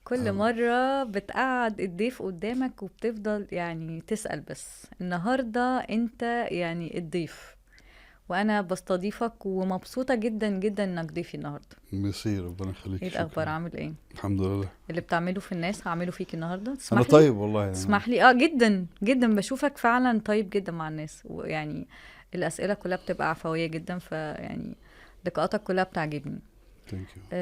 كل مرة بتقعد الضيف قدامك وبتفضل يعني تسأل، بس النهاردة انت يعني الضيف وانا بستضيفك، ومبسوطة جدا جدا انك ضيفي النهاردة. ميرسي، ربنا يخليك. ايه الاخبار؟ عامل ايه؟ الحمد لله. اللي بتعمله في الناس هعمله فيك النهاردة. تسمح انا لي؟ طيب والله يعني. تسمح لي؟ اه جدا جدا، بشوفك فعلا طيب جدا مع الناس، ويعني الاسئلة كلها بتبقى عفوية جدا، فيعني لقاءاتك كلها بتعجبني. Thank you.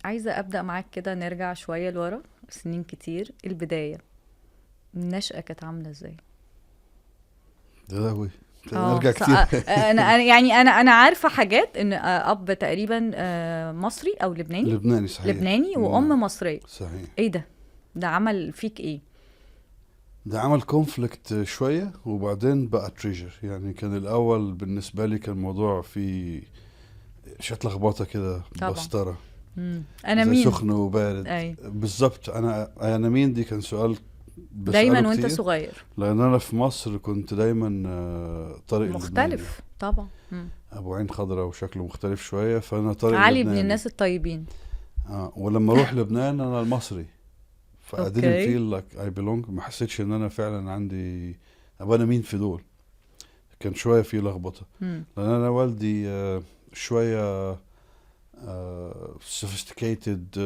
عايزة أبدأ معاك كده، نرجع شوية لورا سنين كتير. البداية، النشأة كانت عاملة ازاي؟ يا لهوي، نرجع كتير. أنا يعني أنا عارفة حاجات، إن أب تقريبا مصري أو لبناني. لبناني صحيح. لبناني وأم مصرية. صحيح. إيه ده؟ ده عمل فيك إيه؟ ده عمل conflict شوية، وبعدين بقى treasure. يعني كان الأول بالنسبة لي كان الموضوع فيه شوية لخبطة كده، بسطرة. أنا مين؟ سخن وبارد. بالظبط. أنا مين دي كان سؤال دايما وانت صغير، لأن أنا في مصر كنت دايما طارق مختلف طبعا. أبو عين خضرة وشكله مختلف شوية، فأنا طارق علي من الناس الطيبين. ولما أروح لبنان أنا المصري، ف I didn't feel like I belong. ما حسيتش إن أنا فعلا عندي أبقى أنا مين في دول. كان شوية في لخبطة، لأن أنا والدي شوية sophisticated،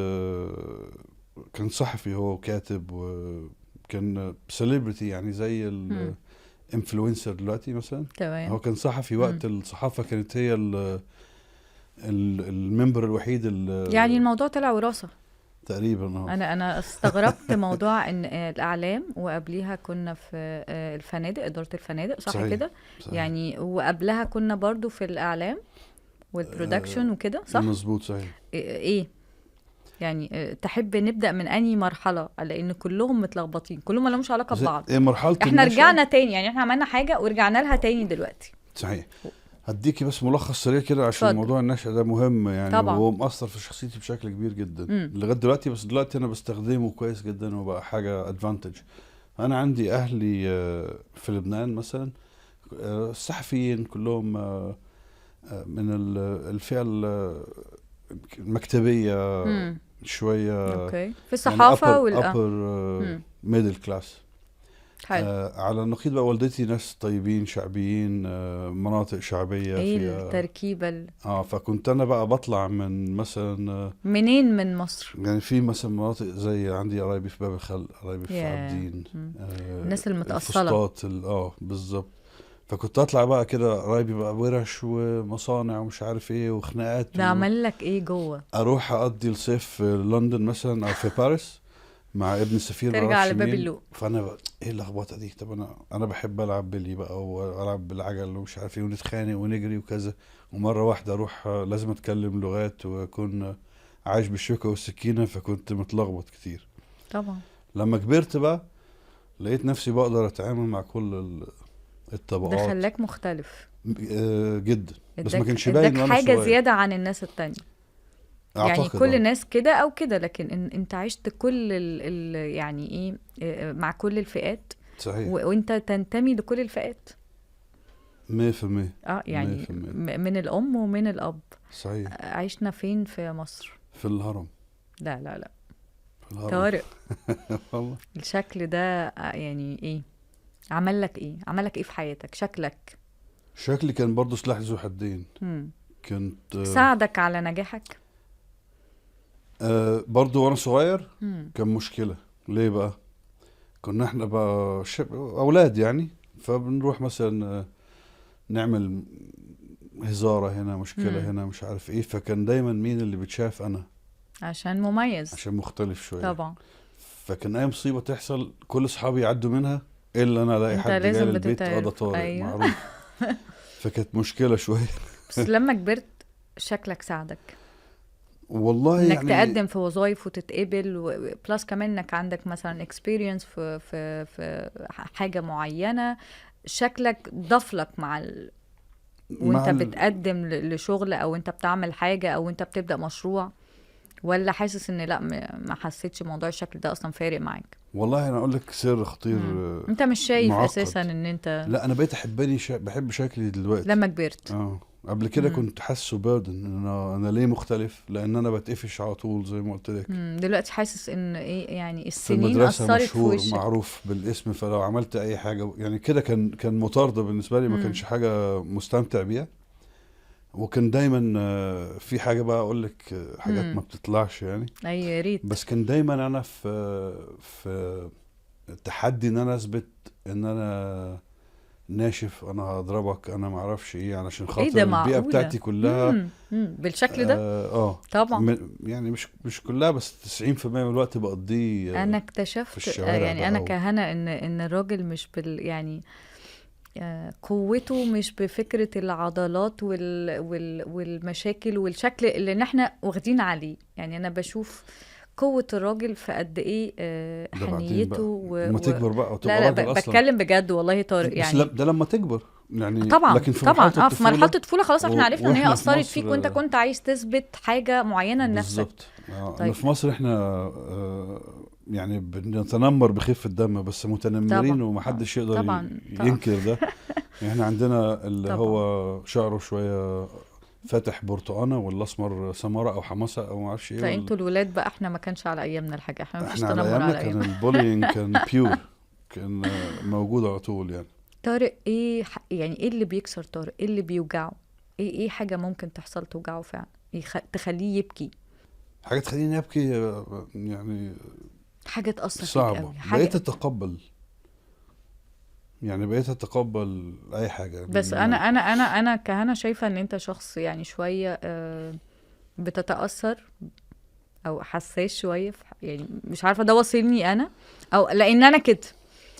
كان صحفي هو وكاتب، وكان celebrity يعني زي ال influencer دلوقتي مثلا. تمام. هو كان صحفي وقت الصحافة كانت هي المنبر الوحيد. يعني الموضوع طلع وراثة تقريبا. انا استغربت موضوع ان الاعلام، وقبليها كنا في الفنادق، ادارة الفنادق، صح كده؟ يعني وقبلها كنا برضو في الاعلام وال production وكده، صح؟ مظبوط صحيح. ايه يعني تحب نبدأ من أي مرحلة؟ لأن كلهم متلخبطين، كلهم ما لهمش علاقة ببعض. ايه مرحلة احنا رجعنا تاني، يعني احنا عملنا حاجة ورجعنا لها تاني دلوقتي. صحيح. هديكي بس ملخص سريع كده عشان موضوع النشأة ده مهم يعني، طبعا. وهو مأثر في شخصيتي بشكل كبير جدا لغاية دلوقتي، بس دلوقتي أنا بستخدمه كويس جدا وبقى حاجة advantage. أنا عندي أهلي في لبنان مثلا الصحفيين كلهم من الفئة المكتبية شوية. okay. في الصحافة يعني upper middle class. على النقيض بقى والدتي ناس طيبين شعبيين، مناطق شعبية. ايه التركيبة؟ فكنت انا بقى بطلع من مثلا منين من مصر؟ يعني في مثلا مناطق زي عندي قرايبي في باب الخلق، قرايبي في عابدين، الناس المتأصلة، الفسطاط. بالظبط. فكنت اطلع بقى كده قرايبي بقى ورش ومصانع ومش عارف ايه وخناقات. ده عمل لك ايه جوه؟ اروح اقضي الصيف في لندن مثلا او في باريس مع ابن السفير، ترجع على باب اللوق. فانا بقى ايه اللخبطة دي؟ طب انا بحب العب بلي بقى والعب بالعجل ومش عارف ايه، ونتخانق ونجري وكذا، ومرة واحدة اروح لازم اتكلم لغات واكون عايش بالشوكة والسكينة، فكنت متلخبط كتير طبعا. لما كبرت بقى لقيت نفسي بقدر اتعامل مع كل الطبقات. ده خلاك مختلف جدا، بس ما كانش باين وانا صغير. حاجة زيادة عن الناس التانية يعني. كل الناس كده او كده، لكن انت عشت كل ال يعني ايه مع كل الفئات. صحيح. وانت تنتمي لكل الفئات 100%. يعني 100%. من الام ومن الاب. صحيح. عشنا فين في مصر؟ في الهرم. لا لا لا، في الهرم. طارق والله الشكل ده يعني ايه عمل لك؟ ايه عمل لك ايه في حياتك شكلك؟ شكلي كان برضو سلاح ذو حدين. كنت ساعدك على نجاحك؟ برضو وانا صغير كان مشكلة. ليه بقى؟ كنا احنا بقى اولاد يعني، فبنروح مثلا نعمل هزارة هنا، مشكلة هنا، مش عارف ايه، فكان دايما مين اللي بتشاف؟ انا، عشان مميز، عشان مختلف شوية طبعا. فكان اي مصيبة تحصل كل اصحابي يعدوا منها الا انا الاقي حد جاي للبيت، ده طارق. أيوة. معروف. فكانت مشكلة شوية. بس لما كبرت شكلك ساعدك والله، انك يعني تقدم في وظائف وتتقبل، plus كمان انك عندك مثلا experience في في في حاجة معينة، شكلك ضاف لك مع وانت بتقدم لشغل، او انت بتعمل حاجة، او انت بتبدا مشروع. ولا حاسس ان لا ما حسيتش موضوع الشكل ده اصلا فارق معاك؟ والله انا اقول لك سر خطير. انت مش شايف معقد اساسا ان انت؟ لا انا بقيت احبني بحب شكلي دلوقتي لما كبرت. قبل كده كنت حاسه burden، ان انا ليه مختلف، لان انا بتقفش على طول زي ما قلت لك. دلوقتي حاسس ان ايه يعني في السنين المدرسة اثرت في مشهور وشك. معروف بالاسم، فلو عملت اي حاجة يعني كده كان مطاردة بالنسبة لي، ما كانش حاجة مستمتع بيها. وكان دايما في حاجة بقى اقول لك، حاجات ما بتطلعش يعني. اي يا ريت. بس كان دايما انا في تحدي ان انا اثبت ان انا ناشف، انا هضربك، انا ما اعرفش ايه، علشان خاطر ايه ده، البيئة معقولة؟ بتاعتي كلها بالشكل ده؟ طبعا. يعني مش كلها، بس 90% من الوقت بقضيه انا اكتشفت في الشوارع يعني انا بقى كهنا ان الراجل مش بال يعني قوته مش بفكرة العضلات والمشاكل والشكل اللي احنا واخدين عليه. يعني انا بشوف قوة الراجل في قد ايه ده بعدين حنيته بقى. لما تكبر بقى وتبقى لا لا، راجل أصلاً. بتكلم بجد والله طارق، بس يعني ده لما تكبر يعني. طبعا لكن في طبعا مرحلة في مرحلة الطفولة الطفولة خلاص احنا عرفنا ان هي وإحنا في أثرت فيك، مصر وانت كنت عايز تثبت حاجة معينة لنفسك. بالظبط. طيب. في مصر احنا يعني بنتنمر بخفة الدم، بس متنمرين ومحدش يقدر ينكر ده. يعني احنا عندنا اللي هو شعره شوية فاتح برتقانة، والأسمر سمارة أو حماسة أو ما أعرفش إيه. فأنتوا الولاد بقى، إحنا ما كانش على أيامنا الحاجة، إحنا ما فيش إحنا على تنمر أيامنا على كان أيامنا. ال bullying كان pure، كان موجود على طول يعني. طارق إيه يعني إيه اللي بيكسر طارق؟ إيه اللي بيوجعه؟ إيه حاجة ممكن تحصل توجعه فعلا؟ تخليه يبكي؟ حاجة تخليني أبكي يعني حاجة تأثر فيك صعبة. قوي. حاجة بقيت أتقبل يعني، بقيت أتقبل أي حاجة. بس أنا كهنا شايفة إن أنت شخص يعني شوية بتتأثر أو حساس شوية يعني مش عارفة ده واصلني أنا أو لأن أنا كده.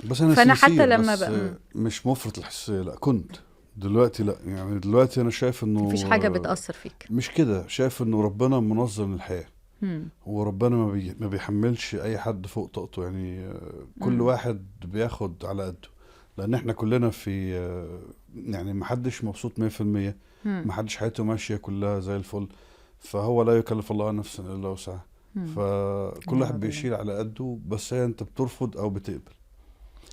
بس أنا فأنا حتى سنسير، لما بس مش مفرط الحساسية، لا كنت دلوقتي لا، يعني دلوقتي أنا شايف إنه مفيش حاجة بتأثر فيك. مش كده، شايف إنه ربنا منظم الحياة. وربنا ما بيحملش أي حد فوق طاقته يعني، كل واحد بياخد على قده، لأن إحنا كلنا في يعني ما حدش مبسوط مية في المية، ما حدش حياته ماشية كلها زي الفل، فهو لا يكلف الله نفسا إلا وسعها. فكل واحد بيشيل على قده، بس هي أنت بترفض أو بتقبل.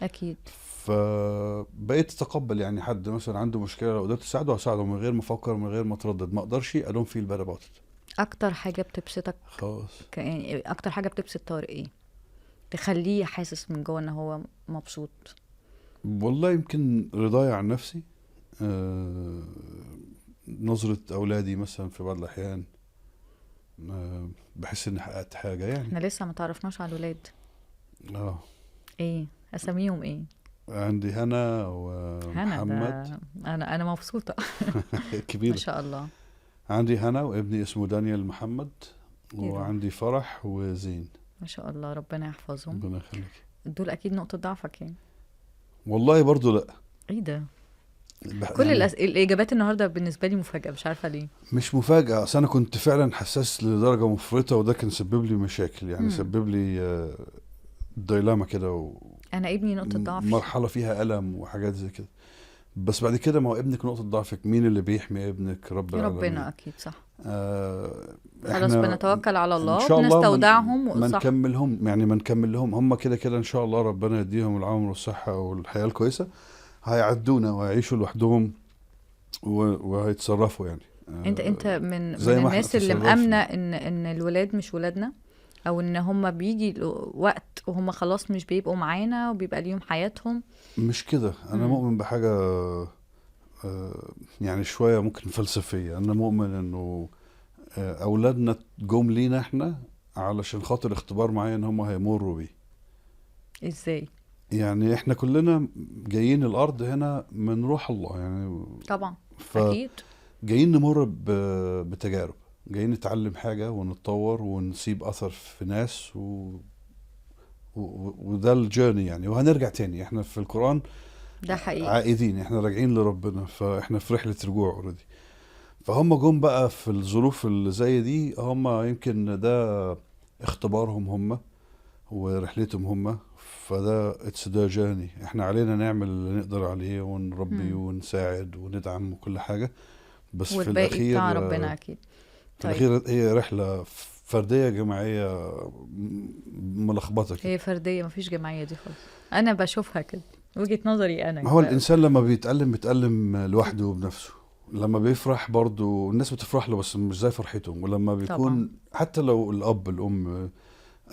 أكيد. فبقيت أتقبل يعني، حد مثلا عنده مشكلة لو قدرت أساعده هساعده من غير ما أفكر، من غير ما أتردد، ما أقدرش I don't feel bad about it. أكتر حاجة بتبسطك خلاص. يعني أكتر حاجة بتبسط طارق إيه؟ تخليه حاسس من جوه إن هو مبسوط؟ والله يمكن رضايا عن نفسي، نظرة أولادي مثلا في بعض الأحيان، بحس إني حققت حاجة يعني. إحنا لسه ما تعرفناش على الولاد. إيه أساميهم إيه؟ عندي هنا ومحمد. هنا ده أنا مبسوطة. كبيرة. ما شاء الله. عندي هنا وابني اسمه دانيال محمد، إيه ده؟ وعندي فرح وزين. ما شاء الله، ربنا يحفظهم. ربنا يخليك. دول أكيد نقطة ضعفك يعني. والله برضو لا. إيه ده؟ كل الإجابات النهاردة بالنسبة لي مفاجأة، مش عارفة ليه. مش مفاجأة، أصل أنا كنت فعلا حساس لدرجة مفرطة، وده كان سبب لي مشاكل يعني، سبب لي دايلاما كده أنا ابني نقطة ضعف، مرحلة فيها ألم وحاجات زي كده. بس بعد كده ما هو ابنك نقطة ضعفك، مين اللي بيحمي ابنك؟ رب العالمين. ربنا أكيد، صح. خلاص بنتوكل على الله، إن شاء الله بنستودعهم ما وصح. نكملهم يعني، ما نكملهم هم كده كده إن شاء الله ربنا يديهم العمر والصحة والحياة الكويسة، هيعدونا وهيعيشوا لوحدهم وهيتصرفوا يعني. انت من زي ما إحنا الناس اللي تصرفنا. مأمنة ان الولاد مش ولادنا، او ان هم بيجي وقت وهم خلاص مش بيبقوا معانا وبيبقى ليهم حياتهم. مش كده، انا مؤمن بحاجة يعني شوية ممكن فلسفية. انا مؤمن انه اولادنا جم لينا احنا علشان خاطر اختبار معين هم هيمروا بيه. ازاي؟ يعني احنا كلنا جايين الارض هنا من روح الله يعني. طبعا. اكيد جايين نمر بتجارب، جايين نتعلم حاجة ونتطور ونسيب أثر في ناس وده الجيرني يعني. وهنرجع تاني، احنا في القرآن ده حقيقي عائدين، احنا راجعين لربنا، فاحنا في رحلة رجوع already. فهم جم بقى في الظروف اللي زي دي، هم يمكن ده اختبارهم هم ورحلتهم هم، فده it's the journey. احنا علينا نعمل اللي نقدر عليه ونربي ونساعد وندعم وكل حاجة، بس في الأخير بتاع ربنا أكيد. في الأخير هي رحلة فردية جماعية ملخبطة كده. هي فردية، مفيش جماعية دي خالص، أنا بشوفها كده وجهة نظري أنا. ما هو الإنسان لما بيتألم بيتألم لوحده وبنفسه. لما بيفرح برضو الناس بتفرح له بس مش زي فرحته. ولما بيكون طبعا. حتى لو الاب، الام،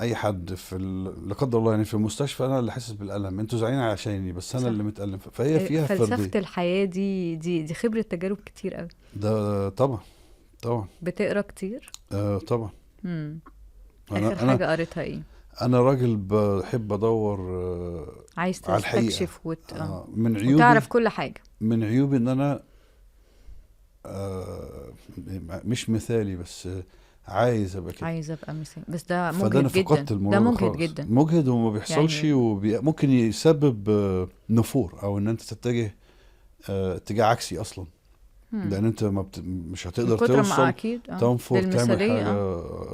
اي حد في لا قدر الله يعني في المستشفى، انا اللي حاسس بالالم، انتوا زعلانين عشاني بس انا صح. اللي متالم. فهي فيها فلسفة فردية. الحياة دي خبره تجارب كتير قوي. ده طبعا طبعا. بتقرا كتير؟ آه طبعا. اخر حاجة قريتها ايه؟ انا راجل بحب ادور عايز على الحقيقة. تستكشف من عيوبي وتعرف كل حاجة. من عيوبي ان انا مش مثالي، بس عايز ابقى كده، عايز ابقى مثالي، بس ده فده انا مجهد جدا. فقدت الموضوع ده ده مجهد خالص. جدا، مجهد وما بيحصلش يعني وممكن يسبب نفور، او ان انت تتجه اتجاه عكسي اصلا. لان انت ما مش هتقدر من كتر ما توصل اكيد تنفر، تعمل للمثالية، حاجة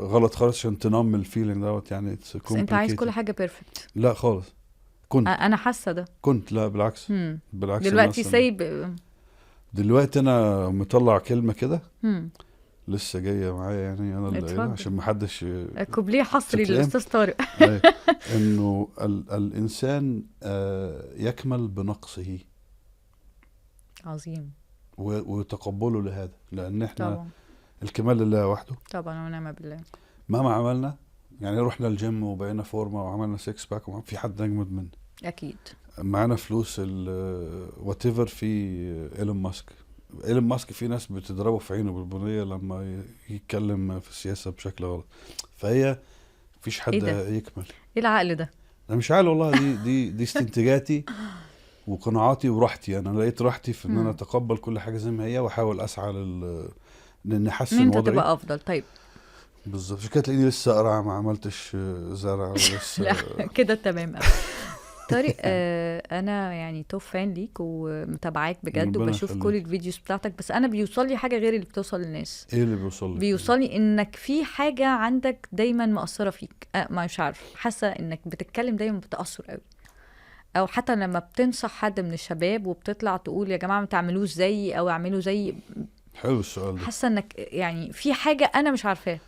غلط خالص عشان تنمي ال feeling دوت. يعني it's بس انت عايز كل complicated. حاجة perfect. لا خالص. كنت انا حاسه ده. كنت لا بالعكس. بالعكس دلوقتي أنا سايب. دلوقتي انا مطلع كلمة كده لسه جاية معايا، يعني انا اللي قايلها اتفضل. عشان ما حدش كوبليه حصري تتلام. للاستاذ طارق. أيوة. انه الانسان يكمل بنقصه. عظيم. وتقبله لهذا، لان احنا طبعا الكمال لله وحده. طبعا ونعم بالله. مهما عملنا، يعني رحنا الجيم وبقينا فورمه وعملنا 6 pack، في حد اجمد منا. اكيد. معانا فلوس whatever. في ايلون ماسك، ايلون ماسك في ناس بتضربه في عينه بالبنيه لما يتكلم في السياسة بشكل غلط. فهي مفيش حد إيه ده؟ يكمل. ايه العقل ده؟ انا مش عارف والله، دي استنتاجاتي وقناعاتي وراحتي. انا لقيت راحتي في ان انا اتقبل كل حاجة زي ما هي، واحاول اسعى لان احسن ان انت وضعي. تبقى افضل. طيب بالظبط. عشان كده تلاقيني لسه قرع، ما عملتش زرع ولسه لا كده تمام قوي. طارق، انا يعني top fan ليك ومتابعاك بجد، ربنا وبشوف يخليك. كل ال videos بتاعتك، بس انا بيوصل لي حاجة غير اللي بتوصل للناس. ايه اللي بيوصل لك؟ بيوصل لي انك في حاجة عندك دايما مأثره فيك، مش عارف، حاسه انك بتتكلم دايما بتأثر قوي، او حتى لما بتنصح حد من الشباب وبتطلع تقول يا جماعة ما تعملوش زيي او اعملوا زيي. حلو السؤال ده. حاسه انك يعني في حاجة انا مش عارفاها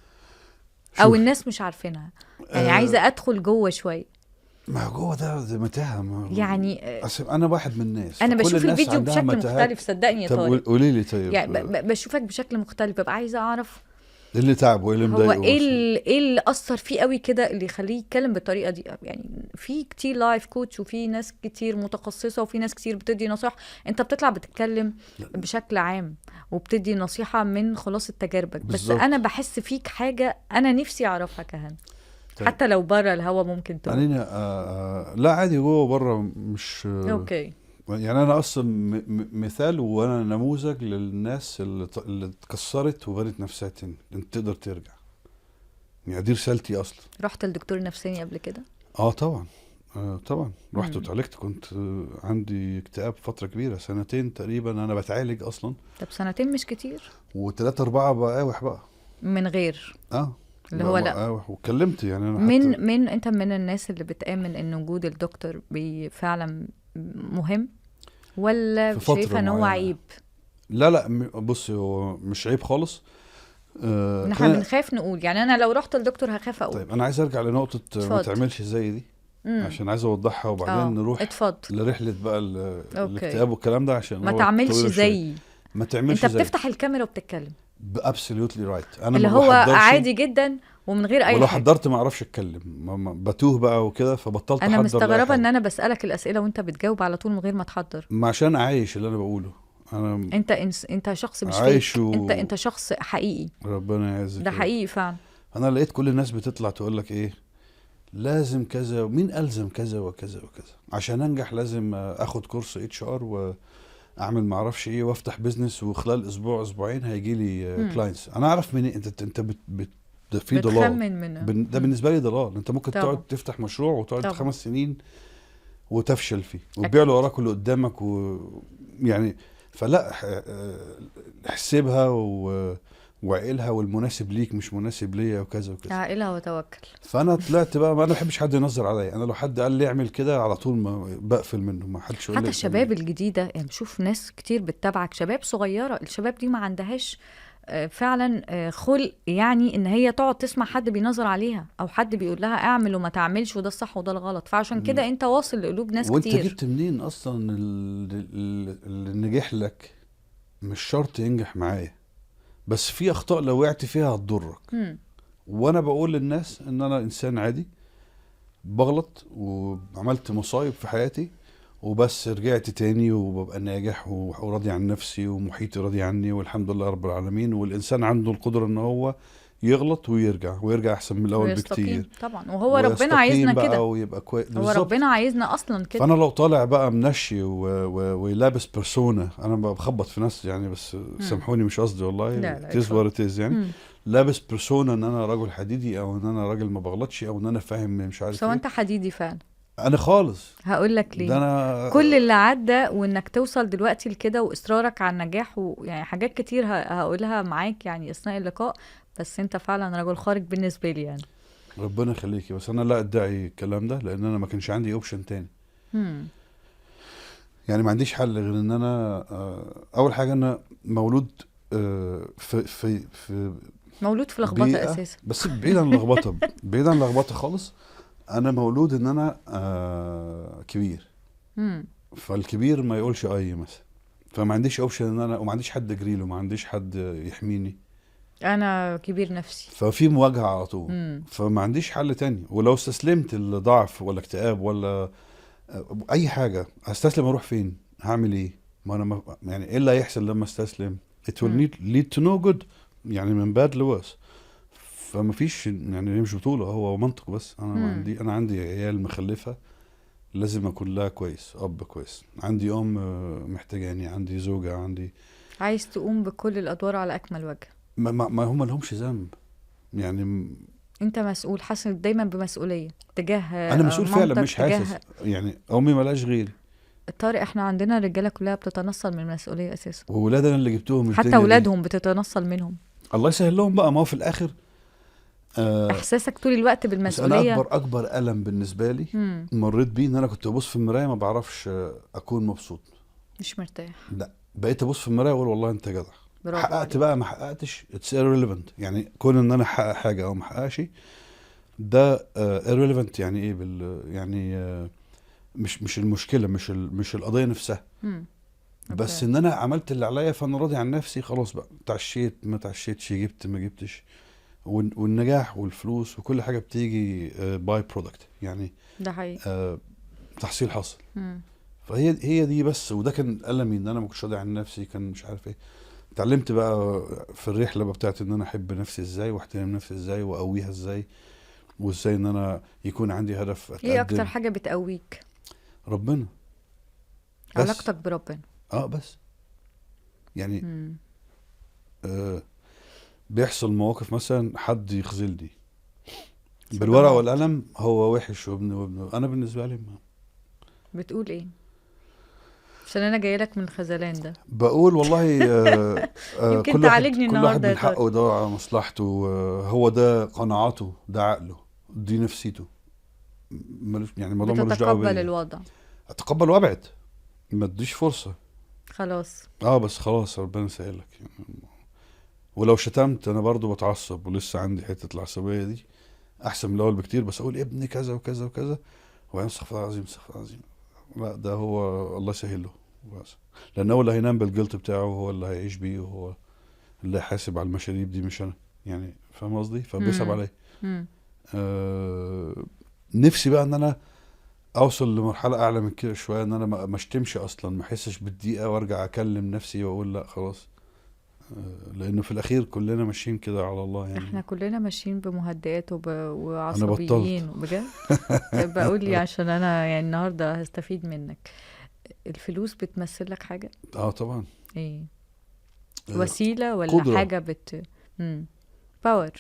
او شوف. الناس مش عارفينها، يعني عايزه ادخل جوه شوية. ما هو جوه ده متاهه يعني اصل انا واحد من الناس، انا فكل بشوف الناس الفيديو عندها بشكل متاهات. مختلف، صدقني يا طب طارق. قولي لي طيب. يعني بشوفك بشكل مختلف، ببقى عايزه اعرف ايه اللي تعبه وايه اللي هو مضايقه ايه مثلاً؟ ايه اللي اثر فيه قوي كده اللي يخليه يتكلم بالطريقة دي. يعني في كتير life coach، وفي ناس كتير متخصصة، وفي ناس كتير بتدي نصائح. انت بتطلع بتتكلم بشكل عام وبتدي نصيحة من خلاصه تجاربك، بس بالظبط. انا بحس فيك حاجة انا نفسي اعرفها كهان. طيب. حتى لو بره الهوا ممكن تقول. خليني لا عادي جوه وبره مش okay. يعني انا اصلا مثال وانا نموذج للناس اللي اتكسرت وبنت نفسها تاني، انت تقدر ترجع. يعني دي رسالتي اصلا. رحت لدكتور نفساني قبل كده؟ طبعا. طبعا رحت واتعالجت. كنت عندي اكتئاب فترة كبيرة، سنتين تقريبا انا بتعالج اصلا. طب سنتين مش كتير؟ وثلاثة أربعة بقاوح بقى من غير اللي هو لا. بقاوح واتكلمت يعني انا من انت من الناس اللي بتآمن ان وجود الدكتور فعلا مهم، ولا في فترة شايفه ان هو معينة. عيب؟ لا لا، بصي هو مش عيب خالص. ان احنا بنخاف نقول، يعني انا لو رحت للدكتور هخاف اقول. طيب انا عايز ارجع لنقطة ما تعملش زي دي. عشان عايز اوضحها، وبعدين نروح اتفضل لرحلة بقى الاكتئاب والكلام ده، عشان ما تعملش زيي. ما تعملش انت بتفتح الكاميرا وبتتكلم absolutely right. انا اللي هو عادي جدا ومن غير اي ولو حاجة. حضرت ما اعرفش اتكلم، بتوه بقى وكده، فبطلت انا احضر. مستغربه ان انا بسالك الاسئلة وانت بتجاوب على طول من غير ما تحضر. ما عشان عايش اللي انا بقوله. انا انت شخص مش عايش انت شخص حقيقي. ربنا يعزك. ده حقيقي فعلا. انا لقيت كل الناس بتطلع تقول لك ايه لازم كذا، مين الزم كذا وكذا وكذا عشان انجح، لازم اخد كورس HR واعمل ما اعرفش ايه وافتح business، وخلال اسبوع اسبوعين هيجي لي clients. انا اعرف منين انت ده في ضلال. ده بالنسبة لي ضلال. انت ممكن تقعد تفتح مشروع وتقعد 5 سنين وتفشل فيه وتبيع له وراك اللي قدامك ويعني فلا، احسبها وعقلها، والمناسب ليك مش مناسب ليا وكذا وكذا. عقلها وتوكل. فانا طلعت بقى، ما انا بحبش حد ينظر عليا. انا لو حد قال لي اعمل كده على طول ما بقفل منه، ما حدش يقول لي. حتى الشباب الجديدة يعني بشوف ناس كتير بتتابعك، شباب صغيرة، الشباب دي ما عندهاش فعلا خلق يعني ان هي تقعد تسمع حد بينظر عليها او حد بيقول لها اعمل وما تعملش وده الصح وده الغلط. فعشان كده انت واصل لقلوب ناس وانت كتير. وانت جبت منين اصلا اللي نجح لك مش شرط ينجح معايا، بس في اخطاء لو وقعت فيها هتضرك. وانا بقول للناس ان انا انسان عادي بغلط وعملت مصايب في حياتي، وبس رجعت تاني وببقى ناجح وراضي عن نفسي ومحيطي راضي عني والحمد لله رب العالمين. والانسان عنده القدرة ان هو يغلط ويرجع، ويرجع احسن من الاول بكتير طبعا. وهو ربنا عايزنا كده ويبقى كويس. هو ربنا عايزنا اصلا كده. فانا لو طالع بقى منشي ولابس persona، انا بخبط في نفسي يعني، بس سامحوني مش قصدي والله، it is what it is يعني. لابس persona ان انا رجل حديدي، او ان انا راجل ما بغلطش، او ان انا فاهم مش عارف ايه. انت حديدي فعلا. انا خالص هقول لك ليه. ده أنا كل اللي عدى وانك توصل دلوقتي لكده واصرارك على النجاح، ويعني حاجات كتير هقولها معاك يعني اثناء اللقاء، بس انت فعلا رجل خارق بالنسبة لي يعني. ربنا يخليكي. بس انا لا ادعي الكلام ده لان انا ما كانش عندي option تاني. يعني ما عنديش حل غير ان انا اول حاجة انا مولود في في في مولود في لخبطة اساسا، بس بعيد عن اللخبطة بعيد عن اللخبطة خالص. انا مولود ان انا كبير. فالكبير ما يقولش اي مثلا، فما عنديش option ان انا، وما عنديش حد اجري له، ما عنديش حد يحميني، انا كبير نفسي، ففي مواجهة على طول. فما عنديش حل تاني. ولو استسلمت لضعف ولا اكتئاب ولا اي حاجة، هستسلم اروح فين؟ هعمل ايه؟ ما انا يعني ايه اللي هيحصل لما استسلم؟ it will lead to no good، يعني من bad ل worse. فما فيش يعني، مش بطوله، هو منطق بس. انا عندي، انا عندي عيال مخلفه لازم اكون لها كويس، اب كويس، عندي ام محتاجاني، عندي زوجه، عندي. عايز تقوم بكل الادوار على اكمل وجه. ما هم لهمش ذنب يعني. انت مسؤول، حاسس دايما بمسؤولية تجاه. انا مسؤول فعلا، مش حاسس يعني امي مالهاش غيري. طارق احنا عندنا الرجالة كلها بتتنصل من المسؤولية اساسا، وولادنا اللي جبتوهم حتى اولادهم بتتنصل منهم. الله يسهل لهم بقى. ما هو في الاخر احساسك طول الوقت بالمسؤولية. انا اكبر الم بالنسبة لي مريت بيه ان انا كنت ابص في المراية ما بعرفش اكون مبسوط، مش مرتاح. لا، بقيت ابص في المراية واقول والله انت جدع، حققت بقى ما حققتش it's irrelevant. يعني كون ان انا احقق حاجة او ما احققش ده irrelevant. يعني ايه يعني مش المشكلة، مش القضية نفسها. بس ان انا عملت اللي عليا فانا راضي عن نفسي خلاص بقى. تعشيت ما تعشيتش، جبت ما جبتش، والنجاح والفلوس وكل حاجة بتيجي by product يعني. ده حقيقي. تحصيل حصل. فهي دي بس. وده كان ألمي ان انا ما كنتش راضي عن نفسي، كان مش عارف ايه. اتعلمت بقى في الرحلة بقى بتاعت ان انا احب نفسي ازاي، واحترم نفسي ازاي، واقويها ازاي، وازاي ان انا يكون عندي هدف اتقدم. ايه اكتر حاجة بتقويك؟ ربنا. علاقتك بربنا. بس يعني بيحصل مواقف مثلا حد يخذلني بالورقة والقلم، هو وحش وابن وابن. انا بالنسبة لي ما. بتقول ايه؟ عشان انا جاي لك من الخذلان ده. بقول والله يمكن تعالجني النهارده. كل واحد من حقه يدور على مصلحته، هو ده قناعاته، ده عقله، دي نفسيته، يعني الموضوع ملوش دعوه بيا. بتتقبل الوضع؟ اتقبل وابعد، ما اديش فرصة خلاص. بس خلاص ربنا يسهلك يعني. ولو شتمت انا برضو بتعصب، ولسه عندي حتة العصبية دي احسن من الاول بكتير، بس اقول ابني كذا وكذا وكذا، وبعدين استغفر الله العظيم استغفر الله العظيم. لا ده هو الله يسهل له، لان هو اللي هينام بالجلط بتاعه، وهو اللي هيعيش بيه، وهو اللي هيحاسب على المشاريب دي مش انا يعني، فاهم قصدي؟ فبيصعب عليا. نفسي بقى ان انا اوصل لمرحلة اعلى من كده شوية، ان انا ما اشتمش اصلا، ما احسش بالضيقه، وارجع اكلم نفسي واقول لا خلاص، لانه في الاخير كلنا ماشيين كده على الله يعني. احنا كلنا ماشيين بمهدئات وعصبيين بجد. بقول لي عشان انا يعني النهارده هستفيد منك. الفلوس بتمثل لك حاجة؟ طبعا. ايه وسيلة ولا قدرة. حاجة بت power؟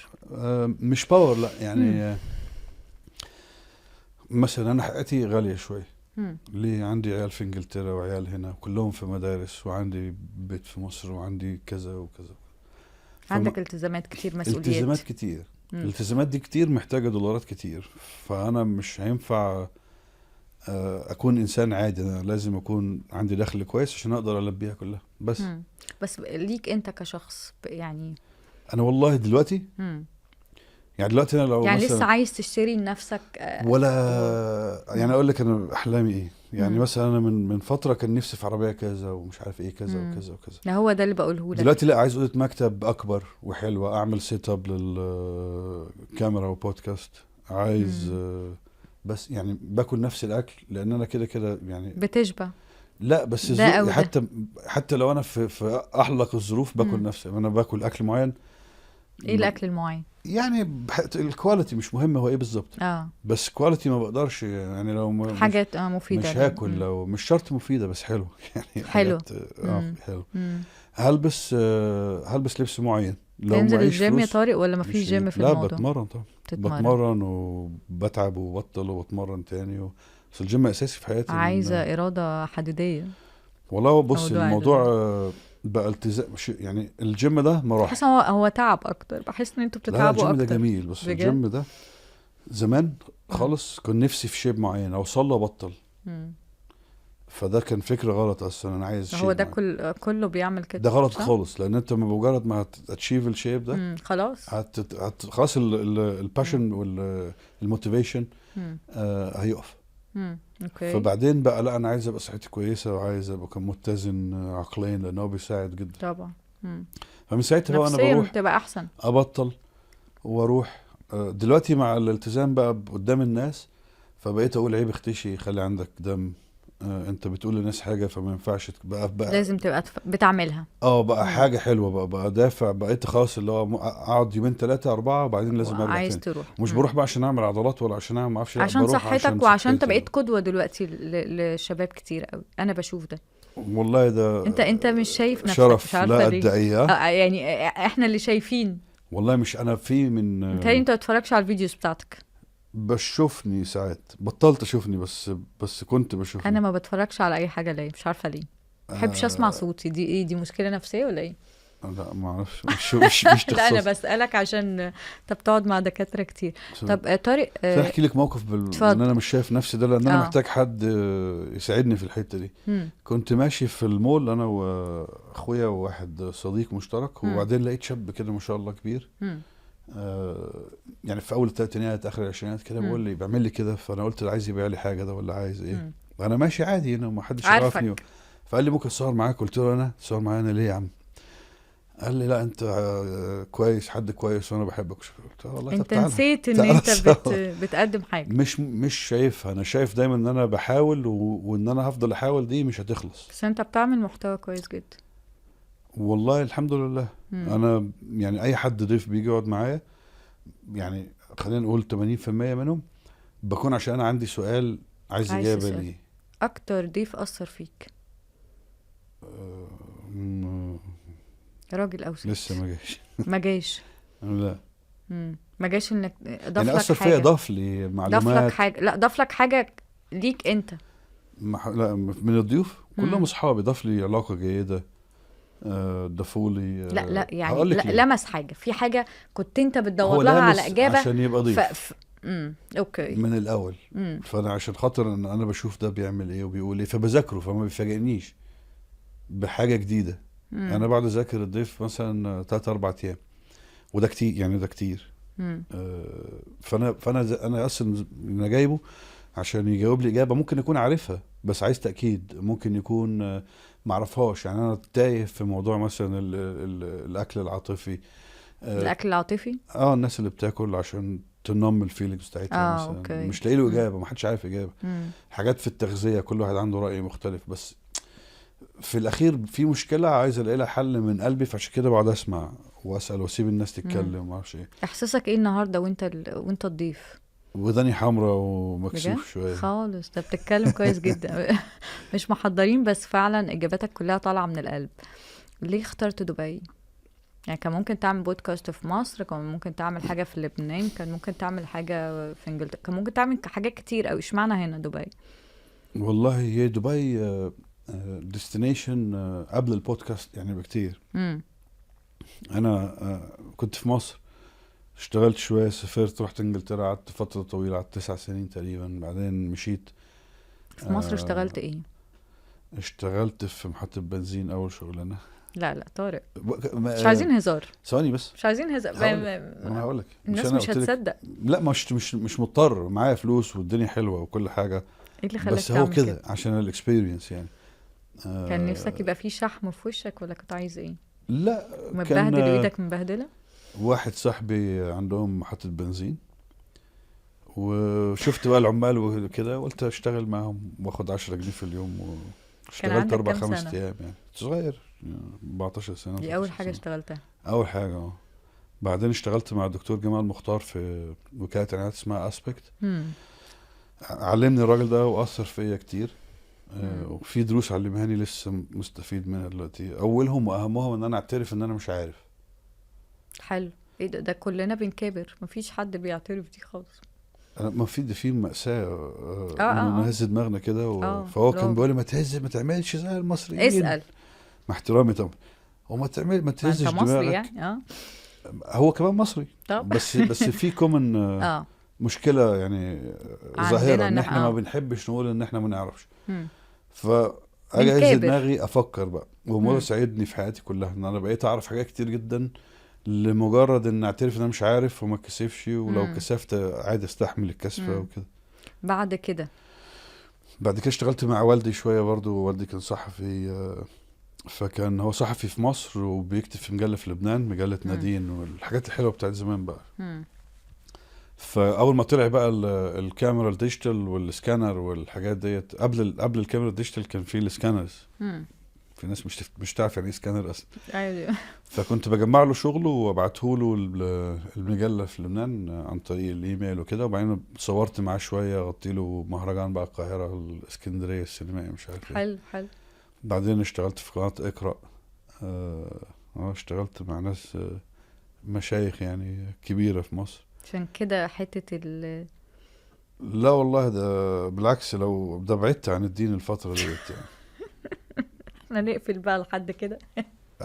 مش power لا يعني. مثلا انا حقتي غالية شوية. ليه؟ عندي عيال في انجلترا وعيال هنا كلهم في مدارس، وعندي بيت في مصر، وعندي كذا وكذا. عندك التزامات كتير، مسؤوليات، التزامات كتير. الالتزامات دي كتير محتاجة دولارات كتير، فأنا مش هينفع أكون إنسان عادي، أنا لازم أكون عندي دخل كويس عشان أقدر ألبيها كلها. بس بس ليك أنت كشخص يعني. أنا والله دلوقتي يعني دلوقتي انا لو يعني مثلا لسه عايز تشتري لنفسك ولا يعني اقول لك انا احلامي ايه يعني. مثلا انا من فترة كان نفسي في عربية كذا ومش عارف ايه كذا وكذا وكذا. لا هو ده اللي بقوله لك. دلوقتي لا، عايز اوضة مكتب اكبر وحلوه، اعمل set up للكاميرا وبودكاست، عايز بس يعني باكل نفس الاكل لان انا كده كده يعني بتشبع. لا بس ده أو ده. حتى لو انا في احلق الظروف باكل نفس، انا باكل اكل معين. ايه الاكل المعين؟ يعني ال quality مش مهم هو ايه بالظبط، بس quality ما بقدرش يعني لو حاجات مفيدة مش هاكل، لو مش شرط مفيدة بس حلو يعني حلو حلو. هلبس لبس معين. لو تنزل الجيم يا طارق ولا ما فيش جيم في الموضوع؟ لا بتمرن طبعا، بتمرن وبتعب وبطل وبتمرن تاني بس الجيم اساسي في حياتي. عايزه اراده حديديه والله. بص الموضوع بقى التزام يعني الجيم ده مراحل. بحس هو تعب اكتر، بحس ان انتوا بتتعبوا اكتر. الجيم ده جميل، بس الجيم ده زمان خالص كان نفسي في shape معين اوصل له ابطل. فده كان فكرة غلط اصلا، انا عايز shape هو ده كله بيعمل كده، ده غلط خالص، لان انت بمجرد ما هت achieve ال shape ده خلاص خلاص ال passion وال motivation هيقف. okay. فبعدين بقى لا انا عايز ابقى صحتي كويسة وعايز ابقى متزن عقليا لانه بيساعد جدا طبعا. فمن ساعتها بقى انا بروح تبقى احسن، ابطل واروح. دلوقتي مع الالتزام بقى قدام الناس فبقيت اقول عيب اختشي، خلي عندك دم، انت بتقول للناس حاجة فما ينفعش بقى لازم تبقى بتعملها. بقى حاجة حلوة بقى دافع، بقيت خلاص اللي هو اقعد يومين 3 4 وبعدين لازم ارجع عايز تاني. تروح مش بروح بقى عشان اعمل عضلات ولا عشان اعمل ما اعرفش، عشان صحتك وعشان انت بقيت قدوة دلوقتي لشباب كتير قوي. انا بشوف ده والله. ده انت مش شايف نفسك، شرف مش عارفه لا ليه ادعية يعني احنا اللي شايفين والله. مش انا في من انت ما بتتفرجش على ال videos بتاعتك؟ بشوفني ساعات، بطلت اشوفني بس كنت بشوفني. انا ما بتفرجش على اي حاجة ليه، مش عارفه ليه، ما بحبش اسمع صوتي. دي ايه، دي مشكلة نفسية ولا ايه؟ لا ما اعرفش، مش لا انا بسالك عشان انت بتقعد مع دكاترة كتير. طب طارق احكي لك موقف ان انا مش شايف نفسي ده لان انا محتاج حد يساعدني في الحتة دي. كنت ماشي في المول انا واخويا وواحد صديق مشترك، وبعدين لقيت شاب كده ما شاء الله كبير، يعني في اول الثلاثينات اخر العشرينات كده، بيقول لي بيعمل لي كده. فانا قلت له عايز يبيع لي حاجة ده ولا عايز ايه؟ انا ماشي عادي هنا وما حدش يعرفني. فقال لي ممكن اتصور معاك؟ قلت له انا اتصور معايا انا ليه يا عم؟ قال لي لا انت كويس، حد كويس وانا بحبك. قلت له والله انت نسيت ان انت بتقدم حاجة مش شايفها. انا شايف دايما ان انا بحاول وان انا هفضل احاول، دي مش هتخلص. بس انت بتعمل محتوى كويس جدا والله الحمد لله. انا يعني اي حد ضيف بيجي يقعد معايا يعني خلينا نقول 80% منهم بكون عشان انا عندي سؤال عايز اجابه ليه. اكتر ضيف اثر فيك؟ راجل او ست؟ لسه ما جاش. ما جاش؟ لا. ما جاش انك ضاف يعني لك اثر حاجة؟ فيا، ضاف لي معلومات، ضاف لك حاجة، لا ضاف لك حاجة ليك انت. لا من الضيوف كلهم اصحابي، ضاف لي علاقة جيدة، ضافوا لي. لا يعني لا لمس حاجة، في حاجة كنت انت بتدور لها على اجابه عشان يبقى ضيف. okay من الاول. فانا عشان خاطر ان انا بشوف ده بيعمل ايه وبيقول ايه فبذاكره، فما بيفاجئنيش بحاجة جديدة. انا بعد اذاكر الضيف مثلا 3-4 ايام، وده كتير يعني، ده كتير. فانا فانا انا اصلا انا جايبه عشان يجاوب لي اجابه ممكن يكون عارفها بس عايز تاكيد، ممكن يكون معرفهاش. يعني انا تايه في موضوع مثلا ال ال الاكل العاطفي. الاكل العاطفي، الناس اللي بتاكل عشان ت numb ال feelings بتاعتها مثلا. okay. مش لاقي له اجابه، ما حدش عارف اجابه. حاجات في التغذية كل واحد عنده راي مختلف، بس في الاخير في مشكلة عايز الاقي لها حل من قلبي، فعشان كده بقعد اسمع واسال واسيب الناس تتكلم وما اعرفش ايه. احساسك ايه النهارده وانت الضيف؟ وداني حمراء ومكسوف شوية خالص. ده بتتكلم كويس جدا. مش محضرين بس فعلا اجاباتك كلها طالعه من القلب. ليه اخترت دبي؟ يعني كان ممكن تعمل بودكاست في مصر، كان ممكن تعمل حاجة في لبنان، كان ممكن تعمل حاجة في انجلترا، كان ممكن تعمل حاجات كتير قوي. اشمعنى هنا دبي؟ والله هي دبي destination قبل البودكاست يعني بكتير. انا كنت في مصر، اشتغلت شوية، سافرت، رحت انجلترا، قعدت فترة طويلة، قعدت 9 سنين تقريبا، بعدين مشيت. في مصر اشتغلت ايه؟ اشتغلت في محطة بنزين اول شغلانة. لا لا طارق، مش عايزين هزار. ثواني بس، مش عايزين هزار. انا هقول لك الناس مش هتصدق. لا مش مضطر، معايا فلوس والدنيا حلوة وكل حاجة. ايه اللي خلاك بس هو كده عشان ال experience يعني. كان نفسك يبقى فيه شحم في وشك ولا كنت عايز ايه؟ لا متبهدل وايدك مبهدله. واحد صاحبي عندهم محطة بنزين، وشفت بقى العمال وكده، قلت اشتغل معاهم واخد 10 جنيه في اليوم. واشتغلت 4-5 ايام يعني، صغير 14 سنة. دي اول حاجة اشتغلتها؟ اول حاجة. بعدين اشتغلت مع الدكتور جمال مختار في وكالة اعلانات اسمها اسبكت. علمني الراجل ده واثر فيا كتير. وفي دروس علمهاني لسه مستفيد منها دلوقتي. اولهم واهمهم ان انا اعترف ان انا مش عارف. حلو. ايه ده كلنا بنكابر، مفيش حد بيعترف دي خالص. ما في ده، في مأساة نهز دماغنا كده. فهو كان بيقول لي ما تهز، ما تعملش زي المصريين، اسأل. مع احترامي طبعا، وما تعمل، ما تهزش دماغك يعني. هو كمان مصري. طب. بس في common مشكلة يعني ظاهرة ان احنا ما بنحبش نقول ان احنا ما نعرفش. فاجي اهز دماغي افكر بقى، والموضوع ساعدني في حياتي كلها ان انا بقيت اعرف حاجات كتير جدا لمجرد ان اعترف ان انا مش عارف وما اتكسفش، ولو كسفت عادي استحمل الكسفه وكده. بعد كده اشتغلت مع والدي شوية برضو. والدي كان صحفي، فكان هو صحفي في مصر وبيكتب في مجلة في لبنان، مجلة نادين والحاجات الحلوة بتاعت زمان بقى. فاول ما طلع بقى الكاميرا ال digital وال scanner والحاجات ديت، قبل الكاميرا ال digital كان في ال scanners. في ناس مش تعرف يعني ايه سكانر اصلا. ايوه. فكنت بجمع له شغله وابعته له المجلة في لبنان عن طريق الايميل وكده. وبعدين صورت معاه شوية، غطي له مهرجان بقى القاهرة الاسكندرية السينمائي مش عارف ايه. حلو حلو. بعدين اشتغلت في قناة اقرا. اشتغلت مع ناس مشايخ يعني كبيرة في مصر. عشان كده حتة لا والله ده بالعكس، لو ده بعدت عن الدين الفترة ديت يعني. احنا نقفل بقى لحد كده.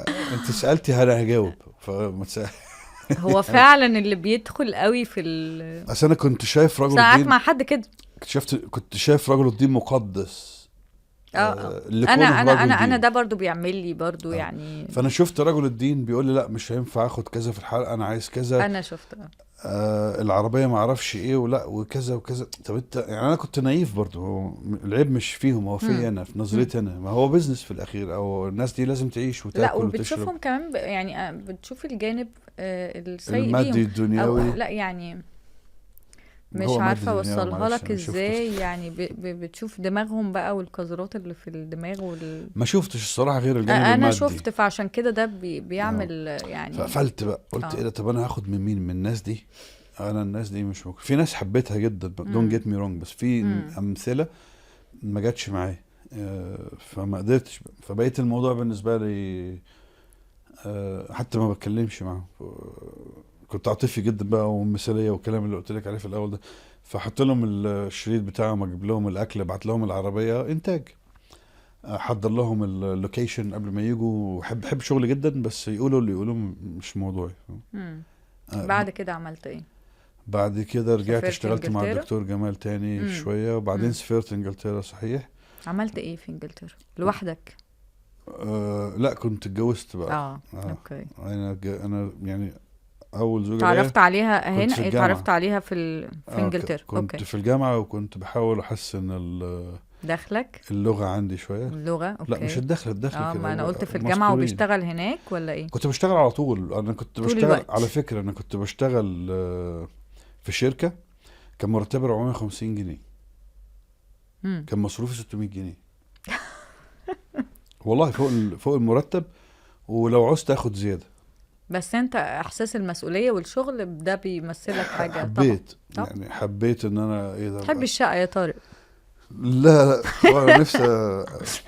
انت سألتي انا هجاوب، فما تسأل. هو فعلا اللي بيدخل قوي في اصل انا كنت شايف رجل ساعات الدين مع حد كده، كنت شايف رجل الدين مقدس. انا انا انا انا ده برضو بيعمل لي برضو يعني. فانا شفت رجل الدين بيقول لي لا مش هينفع اخد كذا في الحلقة، انا عايز كذا. انا شفت العربية ما اعرفش ايه ولا وكذا وكذا. طب انت يعني انا كنت naive برضو، هو العيب مش فيهم، هو في انا في نظريتي انا. ما هو business في الاخير، او الناس دي لازم تعيش وتاكل لا وبتشوفهم كمان يعني بتشوف الجانب السيء المادي الدنيوي. لا يعني مش عارفه اوصلها لك ازاي يعني. بتشوف دماغهم بقى والقذرات اللي في الدماغ ما شفتش الصراحة غير الجانب المادي انا شفت، فعشان كده ده بيعمل يعني. فقفلت بقى، قلت ايه ده، طب انا هاخد من مين؟ من الناس دي؟ انا الناس دي مش ممكن. في ناس حبيتها جدا، don't get me wrong، بس في امثلة ما جاتش معايا، فما قدرتش. فبقيت الموضوع بالنسبة لي حتى ما بتكلمش معاهم. كنت عاطفي جدا بقى ومثاليه والكلام اللي قلت لك عليه في الاول ده. فحط لهم الشريط بتاعهم، اجيب لهم الاكل، ابعت لهم العربية انتاج، احضر لهم ال location قبل ما يجوا. بحب شغلي جدا، بس يقولوا اللي يقولوه مش موضوعي. بعد كده عملت ايه؟ بعد كده رجعت اشتغلت مع الدكتور جمال تاني شوية، وبعدين سافرت انجلترا. صحيح. عملت ايه في انجلترا لوحدك؟ لا كنت اتجوزت بقى. okay. انا يعني اول زوجة تعرفت عليها هنا، اتعرفت عليها في انجلترا. كنت في الجامعة، وكنت بحاول احسن دخلك اللغة عندي شوية. اللغة okay. لا مش الدخل كده. ما انا قلت في الجامعة وبيشتغل هناك ولا ايه؟ كنت بشتغل على طول. انا كنت بشتغل الوقت. على فكرة انا كنت بشتغل في شركة كان مرتبي 450 جنيه. كان مصروفي 600 جنيه. والله فوق المرتب، ولو عوزت اخد زيادة. بس انت احساس المسؤولية والشغل ده بيمثلك حاجة. حبيت طبعا. يعني حبيت ان انا ايه ده. تحب الشقة يا طارق؟ لا لا نفسي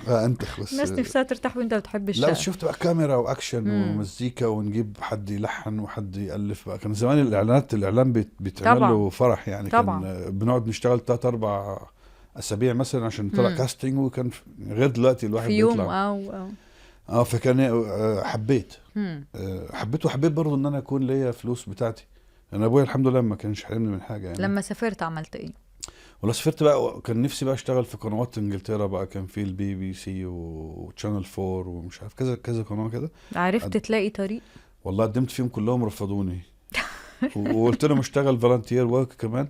انتخ بس. الناس نفسها ترتاح وانت بتحب الشقة. لا بس شفت بقى كاميرا واكشن ومزيكا، ونجيب حد يلحن وحد يالف بقى. كان زمان الاعلانات، الاعلان بيتعمل له فرح يعني. طبعا. كان بنقعد نشتغل 3-4 اسابيع مثلا عشان نطلع casting، وكان غير دلوقتي الواحد في يوم بيطلع او فكان حبيت. حبيت، وحبيت برضه ان انا اكون ليا فلوس بتاعتي. انا ابويا الحمد لله ما كانش حرمني من حاجة يعني. لما سافرت عملت ايه؟ ولا سافرت بقى، كان نفسي بقى اشتغل في قنوات انجلترا بقى، كان في البي بي سي و Channel 4 ومش عارف كذا كذا قناة كده. عرفت تلاقي طريق؟ والله قدمت فيهم كلهم، رفضوني. وقلت لهم اشتغل volunteer work كمان،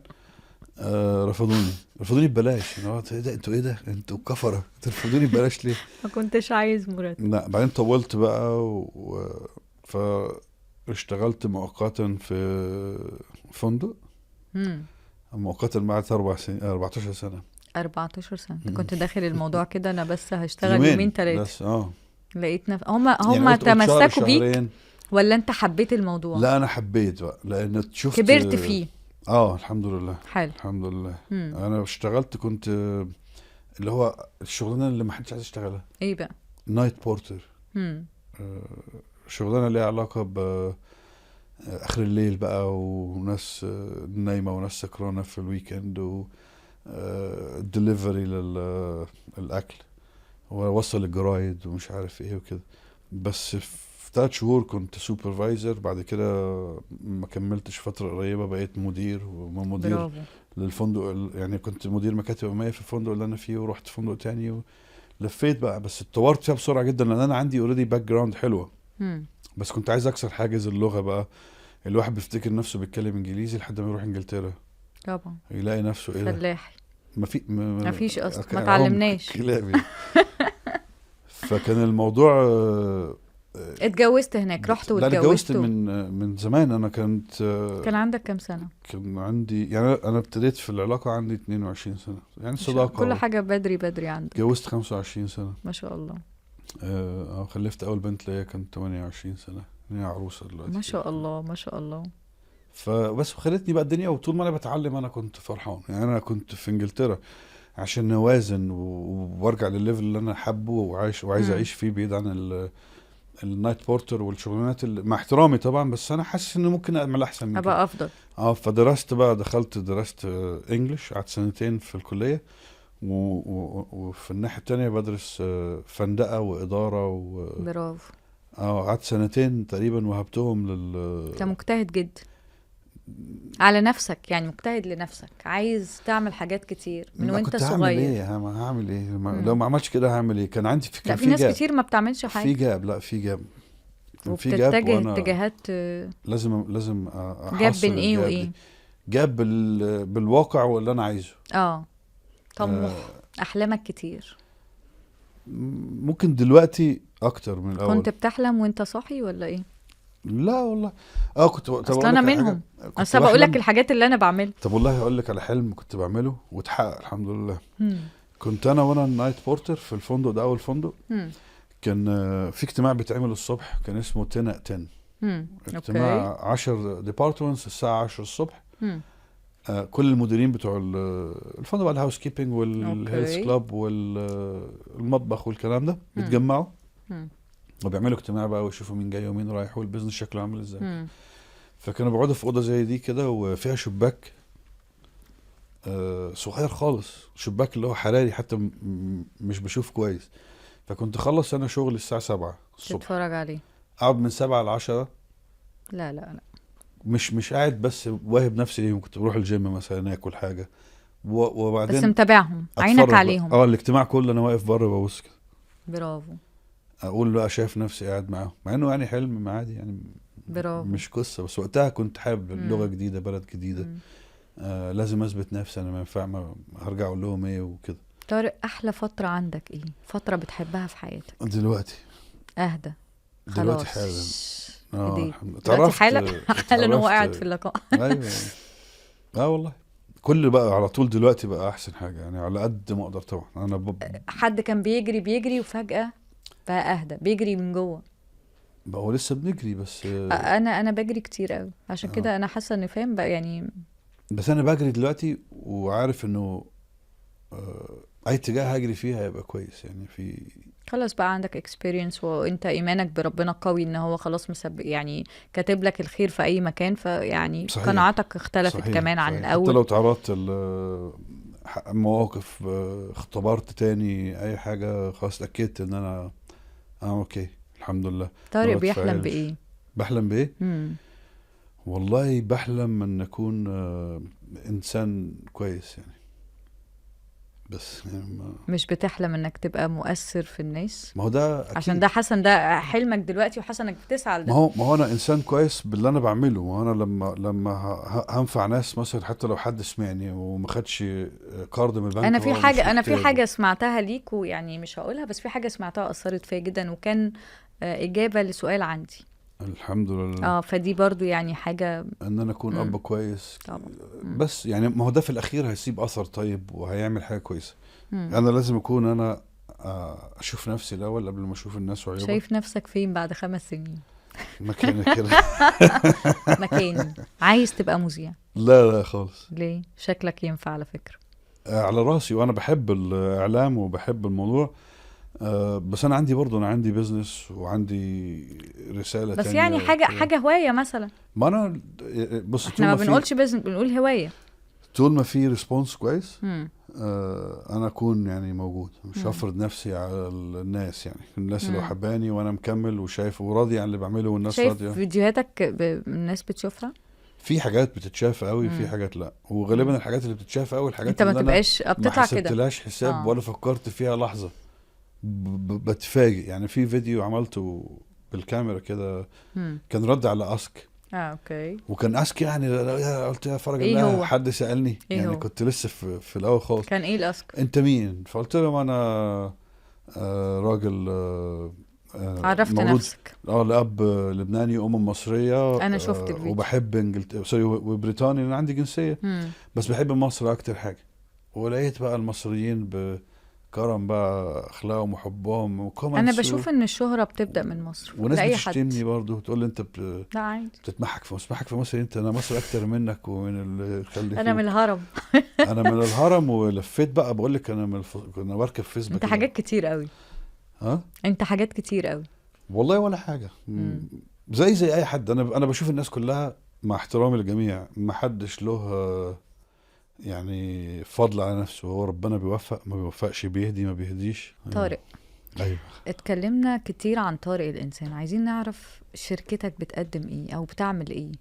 رفضوني، رفضوني ببلاش. انا قلت ايه ده، انتوا ايه ده، انتوا كفره ترفضوني ببلاش ليه؟ ما كنتش عايز مرتب. لا بعدين طولت بقى فاشتغلت مؤقتا في فندق. مؤقتا بعد 4 سنين، 14 سنة. 14 سنة انت كنت داخل الموضوع كده انا بس هشتغل يومين 3 بس. لقيت هم يعني تمسكوا بيك ولا انت حبيت الموضوع؟ لا انا حبيت بقى، لان شفت كبرت فيه. الحمد لله. حلو. الحمد لله. انا اشتغلت، كنت اللي هو الشغلانة اللي ما حدش عايز يشتغلها. ايه بقى؟ night porter. شغلانة ليها علاقة ب اخر الليل بقى، وناس نايمة وناس سكرانه في ال weekend، و دليفري للاكل ووصل الجرايد ومش عارف ايه وكده. بس في 3 شهور كنت supervisor، بعد كده ما كملتش فترة قريبة بقيت مدير، ومدير برافو. للفندق، يعني كنت مدير مكاتب أمنية في الفندق اللي أنا فيه، ورحت فندق تاني ولفيت بقى. بس اتطورت فيها بسرعة جدا لأن أنا عندي already background حلوة. بس كنت عايز أكسر حاجز اللغة بقى. الواحد بيفتكر نفسه بيتكلم إنجليزي لحد ما يروح إنجلترا، طبعا يلاقي نفسه إيه ده؟ فلاحي، ما فيش أصلا، ما تعلمناش. فكان الموضوع. اتجوزت هناك؟ رحت واتجوزت؟ لا اتجوزت من زمان. انا كنت، كان عندك كام سنة؟ كان عندي، يعني انا ابتديت في العلاقة عندي 22 سنة، يعني صداقه كل حاجة بدري بدري عندك. اتجوزت 25 سنة. ما شاء الله. خلفت اول بنت ليا كانت 28 سنة، هي عروسه دلوقتي. ما شاء الله ما شاء الله. فبس خلتني بقى الدنيا، وطول ما انا بتعلم انا كنت فرحان. يعني انا كنت في انجلترا عشان نوازن وارجع للل level اللي انا حابة وعايش وعايز اعيش فيه، بعيد عن ال night porter والشغلانات اللي مع احترامي طبعا، بس انا حاسس انه ممكن اعمل احسن من كده، ابقى افضل. فدرست بقى، دخلت درست English، قعدت 2 سنين في الكلية، وفي الناحية الثانية بدرس فندقه واداره برافو. قعدت 2 سنين تقريبا وهبتهم لل. انت مجتهد جدا على نفسك، يعني مجتهد لنفسك، عايز تعمل حاجات كتير من وانت كنت صغير. هعمل ايه؟ هعمل ايه لو ما عملتش كده؟ هعمل ايه؟ كان عندي لا في ناس كتير ما بتعملش حاجة. في gap، لا في gap، في gap، وانا اتجاهات لازم gap بين ايه وايه؟ gap بالواقع واللي انا عايزه. طموح، احلامك كتير. ممكن دلوقتي اكتر من الاول. كنت بتحلم وانت صاحي ولا ايه؟ لا والله. كنت اصل انا منهم، اصل بقول لك الحاجات اللي انا بعملها. طب والله هقول لك على حلم كنت بعمله واتحقق الحمد لله. كنت انا وانا ال night porter في الفندق ده، اول فندق. كان في اجتماع بيتعمل الصبح، كان اسمه 10 at 10. اجتماع 10 departments الساعة 10 الصبح. كل المديرين بتوع الفندق بقى، ال housekeeping وال health club والمطبخ والكلام ده، بيتجمعوا وبيعملوا اجتماع بقى، ويشوفوا مين جاي ومين رايح وال business شكله عامل ازاي. فكانوا بيقعدوا في اوضة زي دي كده، وفيها شباك صغير خالص، شباك اللي هو حراري حتى مش بشوف كويس. فكنت اخلص انا شغل الساعة 7 الصبح، تتفرج عليه، اقعد من 7 ل 10. لا لا لا، مش قاعد بس واهب نفسي ليهم. كنت بروح الجيم مثلا، اكل حاجة وبعدين بس متابعهم، عينك عليهم. الاجتماع كله انا واقف بره ببص كده. برافو. اقول بقى شايف نفسي قاعد معاهم، مع انه يعني حلم عادي يعني. برافو. مش قصة، بس وقتها كنت حابب لغة جديدة، بلد جديدة. لازم اثبت نفسي، انا ما ينفع، هرجع اقول لهم ايه وكده. طارق، احلى فترة عندك ايه؟ فترة بتحبها في حياتك دلوقتي؟ اهدى دلوقتي حالا. دلوقتي حالا حالا هو قاعد في اللقاء. ايوه. والله كل بقى على طول دلوقتي بقى احسن حاجة، يعني على قد ما اقدر طبعا. انا حد كان بيجري بيجري وفجاة بقى اهدى، بيجري من جوه بقى. هو لسه بنجري بس. انا بجري كتير قوي، عشان كده انا حاسه اني فاهم بقى يعني. بس انا بجري دلوقتي وعارف انه اي اتجاه هجري فيه هيبقى كويس، يعني في خلاص بقى عندك experience، وانت ايمانك بربنا قوي ان هو خلاص يعني كاتب لك الخير في اي مكان، فيعني قناعاتك اختلفت. صحيح. كمان عن الاول، حتى لو تعرضت مواقف، اختبرت تاني اي حاجة، خلاص اتاكدت ان انا okay الحمد لله. طارق بيحلم بايه؟ بحلم بايه؟ والله بحلم ان اكون انسان كويس، يعني بس يعني مش بتحلم انك تبقى مؤثر في الناس؟ ما هو ده أكيد. عشان ده حسن، ده حلمك دلوقتي، وحسن انك بتسعى لده. ما هو انا انسان كويس باللي انا بعمله. ما هو انا لما هنفع ناس مثلا، حتى لو حد سمعني وما خدش قرض من البنك. انا في حاجة سمعتها ليك، ويعني مش هقولها، بس في حاجة سمعتها اثرت فيا جدا، وكان اجابه لسؤال عندي. الحمد لله. فدي برضو يعني حاجة ان انا اكون اب كويس طبعا. بس يعني ما هو ده في الاخير هيسيب اثر طيب وهيعمل حاجة كويسة. انا لازم اكون انا اشوف نفسي الاول قبل ما اشوف الناس وعيوبها. شايف نفسك فين بعد 5 سنين؟ مكاني كده. مكاني. عايز تبقى مذيع؟ لا لا خالص. ليه؟ شكلك ينفع على فكرة. على راسي، وانا بحب الاعلام وبحب الموضوع. بس انا عندي برضه، انا عندي business وعندي رسالة بس تانية. يعني حاجة هواية مثلا. ما انا بص، احنا ما بنقولش business، بنقول هواية. طول ما في response كويس انا اكون يعني موجود، مش هفرض نفسي على الناس. يعني الناس اللي حباني وانا مكمل وشايف وراضي عن اللي بعمله، والناس راضية. شايف فيديوهاتك الناس بتشوفها؟ في حاجات بتتشاف قوي، في حاجات لا، وغالبا الحاجات اللي بتتشاف قوي الحاجات انت ما تبقاش بتطلع كده، ما حسبتلهاش حساب ولا فكرت فيها لحظة، بتفاجئ. يعني في فيديو عملته بالكاميرا كده، كان رد على ask. okay. وكان ask يعني قلت يا فرج الله، حد سألني إيه يعني هو؟ كنت لسه في الاول خالص. كان ايه ال ask؟ انت مين؟ فقلت لهم انا راجل عرفت نفسك. لاب لبناني وام مصرية. انا شفت الفيديو. وبحب انجلترا، sorry، وبريطانيا، انا عندي جنسية. بس بحب مصر اكتر حاجة. ولقيت بقى المصريين كرم بقى اخلاقهم وحبهم. انا بشوف ان الشهرة بتبدا من مصر، وناس بتشتمني برضه، تقول لي انت لا عادي بتتمحك في مصر. بتمحك في مصر انت؟ انا مصر اكتر منك ومن اللي خليك. انا من الهرم. انا من الهرم، ولفيت بقى. بقول لك انا كنا بركب فيسبوك. انت حاجات كتير قوي. ها؟ انت حاجات كتير قوي والله، ولا حاجة. زي اي حد. انا بشوف الناس كلها، مع احترامي للجميع، ما حدش له يعني فضل على نفسه. هو ربنا بيوفق، ما بيوفقش، بيهدي، ما بيهديش. طارق. ايوه. اتكلمنا كتير عن طارق الانسان، عايزين نعرف شركتك بتقدم ايه او بتعمل ايه.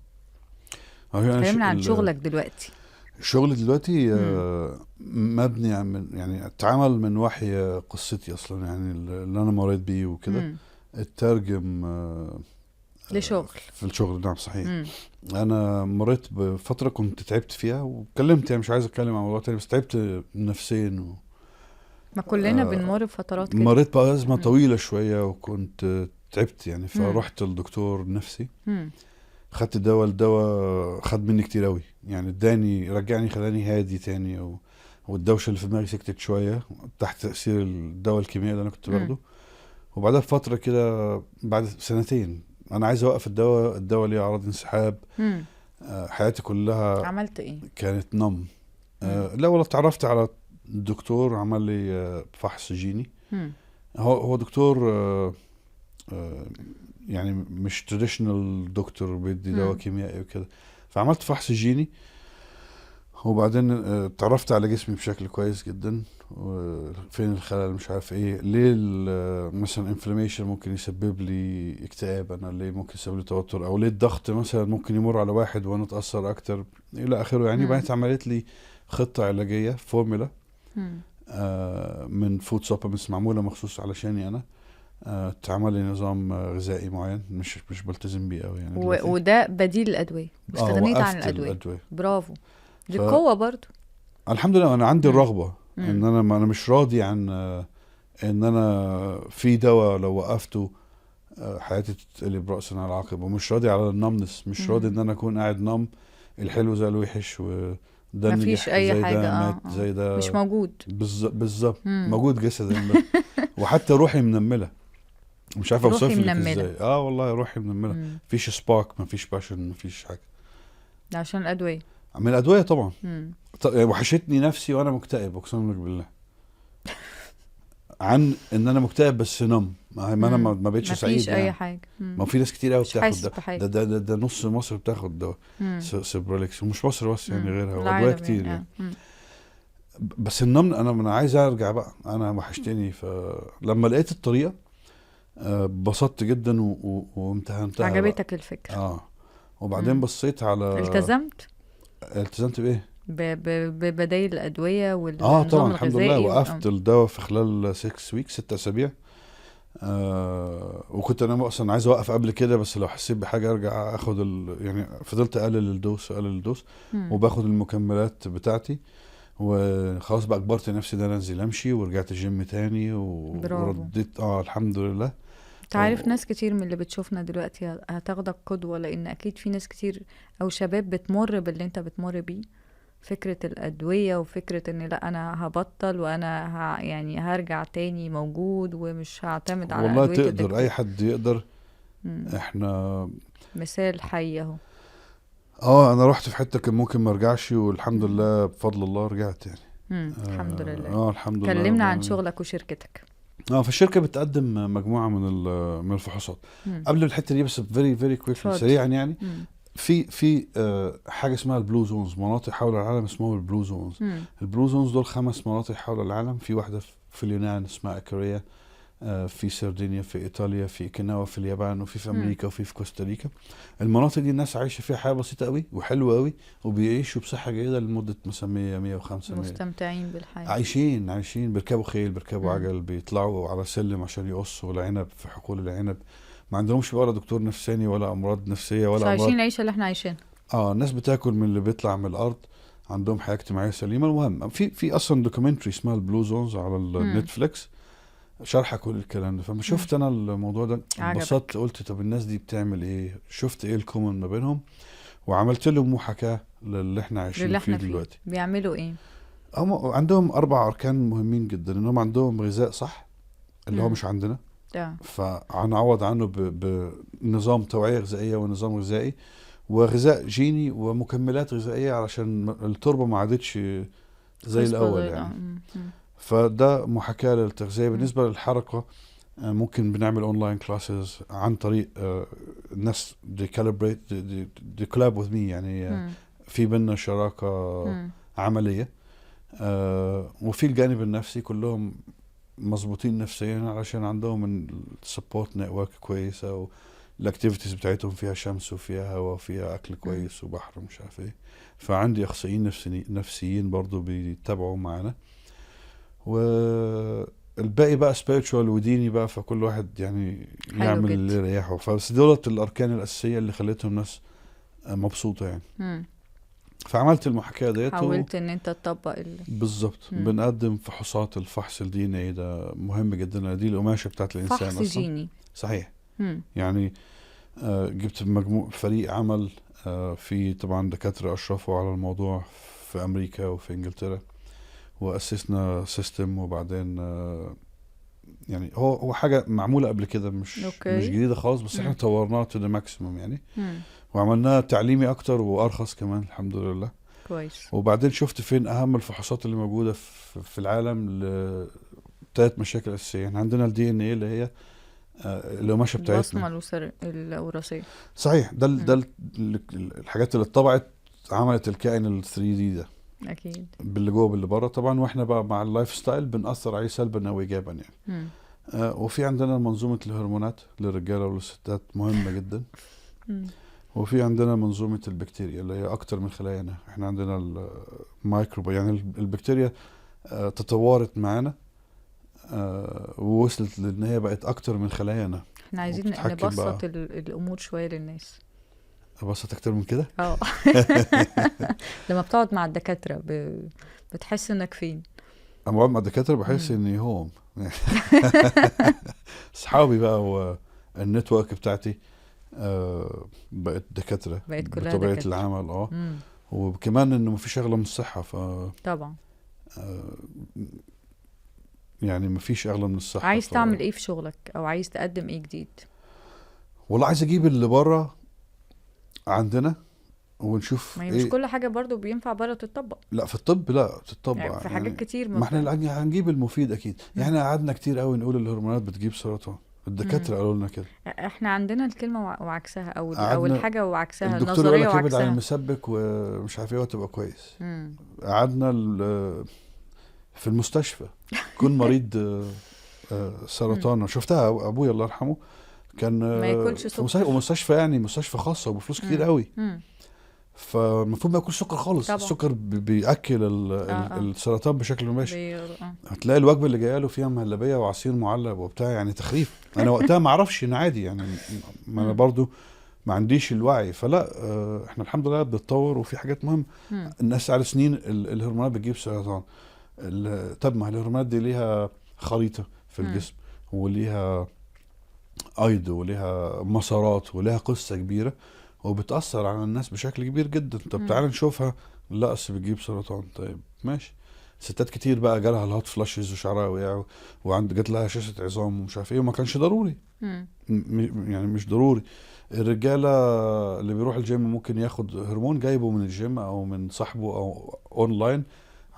اتكلمنا عن شغلك دلوقتي. شغلي دلوقتي مبني يعني اتعمل من وحي قصتي اصلا، يعني اللي انا مريت بيه وكده، اترجم لشغل في الشغل. نعم صحيح. انا مريت بفترة كنت تعبت فيها وكلمت، يعني مش عايز اتكلم عن موضوع تاني، بس تعبت نفسيا ما كلنا بنمر بفترات كده. مريت بأزمة طويلة شوية وكنت تعبت يعني، فرحت للدكتور نفسي. خدت دواء، الدواء خد مني كتير قوي يعني، اداني رجعني، خلاني هادي تاني، والدوشه اللي في دماغي سكتت شوية تحت تاثير الدواء الكيميائي اللي انا كنت باخده. وبعدها بفترة كده، بعد سنتين، انا عايز اوقف الدواء. الدواء ليه اعراض انسحاب. حياتي كلها عملت ايه؟ كانت نم. لا والله، اتعرفت على دكتور عمل لي فحص جيني. هو دكتور يعني مش traditional دكتور بيدي دواء كيميائي وكده. فعملت فحص جيني، وبعدين اتعرفت على جسمي بشكل كويس جدا، فين الخلل، مش عارف ايه، ليه مثلا inflammation ممكن يسبب لي اكتئاب، انا ليه ممكن يسبب لي توتر، او ليه الضغط مثلا ممكن يمر على واحد وانا اتاثر اكتر الى اخره يعني. بعدين اتعملت لي خطه علاجية، فورمولا من food supplements معمولة مخصوص علشاني انا. اتعمل لي نظام غذائي معين مش بلتزم بيه قوي يعني. وده بديل الادوية. استغنيت عن الادوية. برافو، دي قوة برضو. الحمد لله انا عندي الرغبة ان انا مش راضي عن ان انا في دواء لو وقفته حياتي تتقلب راسا على عقب، ومش راضي على ال numbness، مش راضي ان انا اكون قاعد numb، الحلو زي الوحش، وده مفيش اي زي حاجة، ده مات زي ده مش موجود. بالظبط موجود جسدا وحتى روحي منمله، مش عارف اوصف لك ازاي. والله روحي منمله، مفيش spark، مفيش passion، مفيش حاجة. ده عشان الادوية. من الادوية طبعا. وحشتني نفسي وانا مكتئب، اقسم لك بالله، عن ان انا مكتئب بس numb، ما انا ما بقتش سعيد مفيش يعني. اي حاجة. ما في ناس كتير قوي بتاخد ده ده, ده ده نص مصر بتاخد دواء Cipralex، ومش مصر بس يعني، غيرها، وادوية كتير يعني. بس ال numb انا عايز ارجع بقى، انا وحشتني. فلما لقيت الطريقة اتبسطت جدا وامتهنتها. عجبتك الفكرة. وبعدين بصيت على التزمت بايه؟ ببدايل الادوية والنظام اه طبعا الحمد لله الغذائي وقفت الدواء في خلال 6 week، 6 اسابيع. وكنت انا اصلا عايز اوقف قبل كده، بس لو حسيت بحاجة ارجع اخد يعني فضلت اقلل ال dose، اقلل ال dose، وباخد المكملات بتاعتي، وخلاص بقى اجبرت نفسي ان انا انزل امشي، ورجعت الجيم تاني ورديت. الحمد لله. تعرف ناس كتير من اللي بتشوفنا دلوقتي هتاخدك قدوة، لان اكيد في ناس كتير او شباب بتمر باللي انت بتمر بيه، فكرة الأدوية وفكرة ان لا انا هبطل وانا يعني هرجع تاني موجود ومش هعتمد على والله أدوية. تقدر الدكتور. اي حد يقدر. احنا مثال حي اهو. انا رحت في حتة كان ممكن ما ارجعش، والحمد لله بفضل الله رجعت يعني. الحمد لله. الحمد لله. كلمنا عن شغلك وشركتك. فالشركة بتقدم مجموعة من الفحوصات. قبل الحتة دي بس very very quickly سريعا يعني. في حاجة اسمها ال blue zones، مناطق حول العالم اسمهم ال blue zones. ال blue zones دول 5 مناطق حول العالم. في واحدة في اليونان اسمها اكاريا، في سردينيا في ايطاليا، في اوكيناوا في اليابان، وفي في امريكا، وفي كوستاريكا. المناطق دي الناس عايشه فيها حياة بسيطة قوي وحلوه قوي، وبيعيشوا بصحة جيدة لمدة مثلا 100 105 100. مستمتعين بالحياة، عايشين بيركبوا خيل، بيركبوا عجل، بيطلعوا على سلم عشان يقصوا العنب في حقول العنب. ما عندهمش بقى ولا دكتور نفساني ولا امراض نفسية ولا امراض. عايشين العيشة اللي احنا عايشينها. الناس بتاكل من اللي بيطلع من الارض، عندهم حياة اجتماعية سليمة. المهم في اصلا documentary اسمها ال Blue Zones على النتفليكس شرح كل الكلام ده. فما شفت انا الموضوع ده انبسطت، قلت طب الناس دي بتعمل ايه، شفت ايه ال common ما بينهم، وعملت لهم محاكاة للي احنا عايشين فيه دلوقتي. بيعملوا ايه؟ هم عندهم 4 اركان مهمين جدا. انهم عندهم غذاء صح اللي هو مش عندنا، فهنعوض عنه بنظام توعية غذائية ونظام غذائي وغذاء جيني ومكملات غذائية، علشان التربة ما عادتش زي الأول يعني. فده محاكاة للتغذية. بالنسبة للحركة ممكن بنعمل online classes عن طريق الناس they collaborate they collab with me يعني. في بينا شراكة عملية. وفي الجانب النفسي كلهم مظبوطين نفسيا علشان عندهم ال support network كويسة، وال activities بتاعتهم فيها شمس وفيها هواء وفيها اكل كويس وبحر ومش عارف ايه. فعندي اخصائيين نفسيين برضو بيتابعوا معانا، والباقي بقى spiritual وديني بقى، فكل واحد يعني يعمل اللي يريحه. فبس دولت الاركان الاساسية اللي خلتهم ناس مبسوطة يعني. فعملت المحاكاة ديت، حاولت ان انت تطبق بالظبط. بنقدم فحوصات الفحص ال DNA، ده مهم جدا، دي القماشه بتاعت الانسان فحص اصلا. جيني صحيح. يعني جبت مجموع فريق عمل، في طبعا دكاترة اشرفوا على الموضوع في امريكا وفي انجلترا، واسسنا system. وبعدين يعني هو حاجة معمولة قبل كده، مش مش جديدة خالص، بس احنا طورناها to the maximum يعني. وعملناها تعليمي اكتر وارخص كمان الحمد لله. كويس. وبعدين شفت فين اهم الفحوصات اللي موجودة في العالم لثلاث مشاكل اساسية. يعني عندنا ال DNA اللي هي القماشه بتاعتنا، البصمة الوراثية. صحيح. ده الحاجات اللي اتطبعت عملت الكائن ال 3D ده اكيد، باللي جوه باللي بره طبعا. واحنا بقى مع ال lifestyle بنأثر عليه سلبا او ايجابا يعني. وفي عندنا منظومة الهرمونات للرجاله وللستات مهمة جدا. وفي عندنا منظومة البكتيريا اللي هي اكتر من خلايانا. احنا عندنا الميكروب يعني البكتيريا تطورت معانا ووصلت لان هي بقت اكتر من خلايانا. احنا عايزين نبسط الامور شوية للناس. ابسط اكتر من كده؟ لما بتقعد مع الدكاترة بتحس انك فين؟ اما بقعد مع الدكاترة بحس اني home. اصحابي بقى وال network بتاعتي بقت دكاترة، بقت كلها بطبيعة دكاترة. العمل. وكمان انه مفيش اغلى من الصحة، ف طبعا يعني مفيش اغلى من الصحة. عايز تعمل ايه في شغلك او عايز تقدم ايه جديد؟ والله عايز اجيب اللي بره عندنا ونشوف. ما هي مش كل حاجة برضو بينفع بره تتطبق. لا في الطب لا تتطبق يعني في حاجات كتير. ما احنا هنجيب المفيد اكيد. يعني قعدنا كتير قوي نقول الهرمونات بتجيب سرطان، الدكاترة قالوا لنا كده. احنا عندنا الكلمة وعكسها، او الحاجة وعكسها، الدكتور النظرية يقول لك ابعد وعكسها. عن المسبك ومش عارف ايه وتبقى كويس. قعدنا في المستشفى كن مريض سرطان، شفتها ابويا الله يرحمه كان ما ياكلش في مستشفى، يعني مستشفى خاصة وبفلوس كتير قوي. فالمفروض ما ياكلش سكر خالص. طبعا. السكر بياكل آه. السرطان بشكل مباشر. هتلاقي الوجبة اللي جاية له فيها مهلبية وعصير معلب وبتاع، يعني تخريف. انا وقتها ما اعرفش ان عادي يعني، ما انا برضو ما عنديش الوعي. فلا احنا الحمد لله بنتطور وفي حاجات مهمة. الناس على سنين الهرمونات بتجيب سرطان. طب ما الهرمونات دي ليها خريطة في الجسم وليها ايض وليها مسارات وليها قصة كبيرة وبتاثر على الناس بشكل كبير جدا. طب تعال نشوفها. لا اصل بتجيب سرطان. طيب ماشي. ستات كتير بقى جالها ال hot flashes وشعرها وقع وعند جات لها هشاشة عظام ومش عارف ايه، وما كانش ضروري. يعني مش ضروري. الرجالة اللي بيروح الجيم ممكن ياخد هرمون جايبه من الجيم او من صاحبه او اونلاين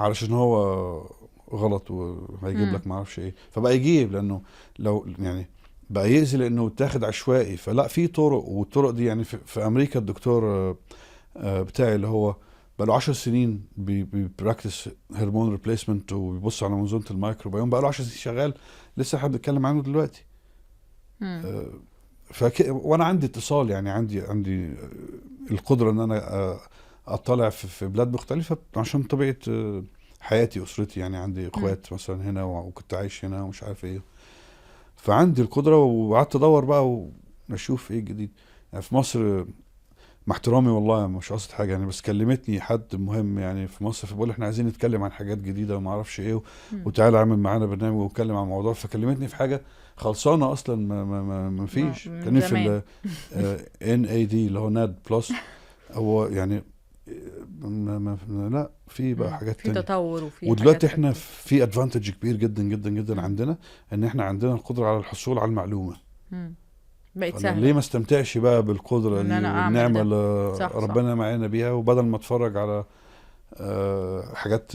علشان هو غلط وهيجيب لك ما اعرفش ايه، فبقى يجيب لانه لو يعني بقى يأذي لانه اتاخد عشوائي. فلا في طرق، والطرق دي يعني في امريكا الدكتور بتاعي اللي هو بقى له 10 سنين بي practice hormone replacement وبيبص على منظومة الميكروبيوم، بقى له 10 سنين شغال، لسه احنا بنتكلم عنه دلوقتي. وانا عندي اتصال، يعني عندي القدرة ان انا اطلع في بلاد مختلفة عشان طبيعة حياتي اسرتي، يعني عندي اخوات مثلا هنا وكنت عايش هنا ومش عارف ايه، فعندي القدرة. وقعدت ادور بقى واشوف ايه الجديد. يعني في مصر مع احترامي والله مش قصد حاجة يعني، بس كلمتني حد مهم يعني في مصر، فبقول احنا عايزين نتكلم عن حاجات جديدة وما اعرفش ايه، وتعالى اعمل معانا برنامج واتكلم عن موضوع. فكلمتني في حاجة خلصانه اصلا، ما فيش. كان في ال NAD اللي هو NAD plus، هو يعني ما لا في بقى حاجات في تطور وفي، ودلوقتي احنا في advantage كبير جدا جدا جدا عندنا، ان احنا عندنا القدرة على الحصول على المعلومة. بقت سهلة. ليه ما استمتعش بقى بالقدرة دي والنعمة اللي ربنا معانا بيها، وبدل ما اتفرج على حاجات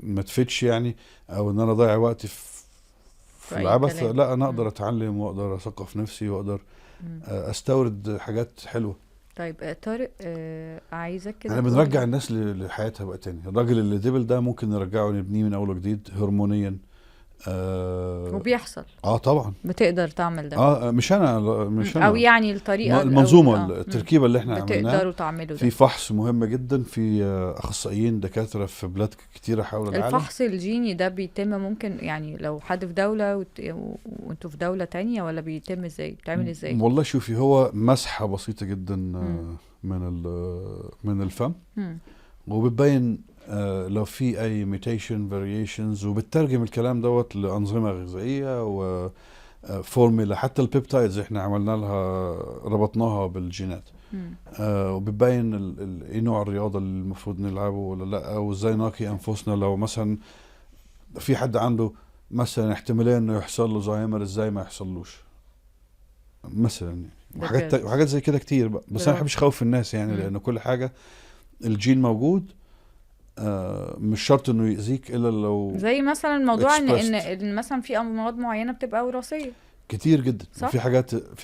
ما تفيدش يعني، او ان انا اضيع وقتي في العبث، لا انا اقدر اتعلم واقدر اثقف نفسي واقدر استورد حاجات حلوة. طيب طارق، عايزك كده احنا بنرجع الناس لحياتها بقى تاني. الراجل اللي دبل ده ممكن نرجعه نبنيه من اول وجديد هرمونيا. وبيحصل. طبعا بتقدر تعمل ده. مش انا او يعني الطريقة، المنظومة، التركيبة اللي احنا عملناها بتقدروا تعملوا ده. في فحص مهم جدا، في اخصائيين دكاترة في بلاد كتيرة حول العالم. الفحص الجيني ده بيتم ممكن يعني لو حد في دولة وانتوا في دولة تانية، ولا بيتم ازاي؟ بتعمل ازاي؟ والله شوفي، هو مسحه بسيطة جدا من الفم، وبتبين لو في اي mutation variations، وبترجم الكلام دوت لانظمه غذائية وفورمولا. حتى ال peptides احنا عملنا لها، ربطناها بالجينات. وبتبين ايه نوع الرياضة اللي المفروض نلعبه ولا لا، وازاي نقي انفسنا. لو مثلا في حد عنده مثلا احتمالية انه يحصل له زهايمر، ازاي ما يحصلوش مثلا يعني. وحاجات زي كده كتير بقى. بس انا ما بحبش اخوف الناس يعني، لان كل حاجة الجين موجود، مش شرط انه يأذيك الا لو زي مثلا موضوع ان مثلا في امراض معينة بتبقى وراثية كتير جدا. صح؟ في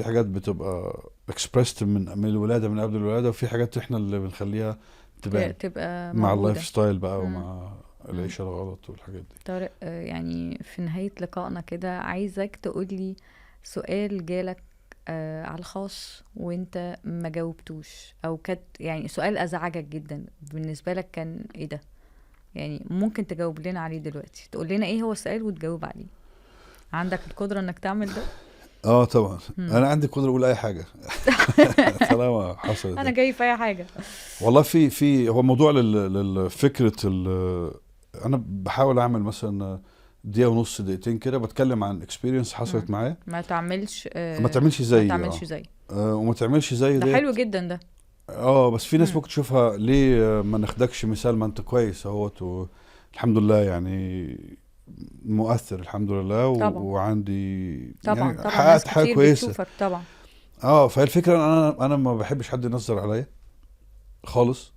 حاجات بتبقى expressed من الولادة، من قبل الولادة، وفي حاجات احنا اللي بنخليها تبان تبقى مع ال lifestyle بقى ومع العيشة الغلط والحاجات دي. طارق، يعني في نهاية لقائنا كده عايزك تقولي سؤال جالك على الخاص وانت ما جاوبتوش، او كانت يعني سؤال ازعجك جدا بالنسبة لك، كان ايه ده؟ يعني ممكن تجاوب لنا عليه دلوقتي، تقول لنا ايه هو السؤال وتجاوب عليه. عندك القدرة انك تعمل ده؟ طبعا. انا عندي القدرة اقول اي حاجة طالما حصلت. انا جاي في اي حاجة والله. في هو موضوع للفكرة، انا بحاول اعمل مثلا دقيقة ونص، دقيقتين كده، بتكلم عن experience حصلت معايا. ما تعملش ما تعملش زي، ما تعملش زي، وما تعملش زي ده. حلو جدا ده. بس في ناس ممكن تشوفها ليه ما ناخدكش مثال، ما انت كويس اهوت والحمد لله، يعني مؤثر الحمد لله، طبعا. وعندي طبعا يعني طبعا حققت حاجة كويسة طبعا. فهي الفكرة انا ما بحبش حد ينظر عليا خالص،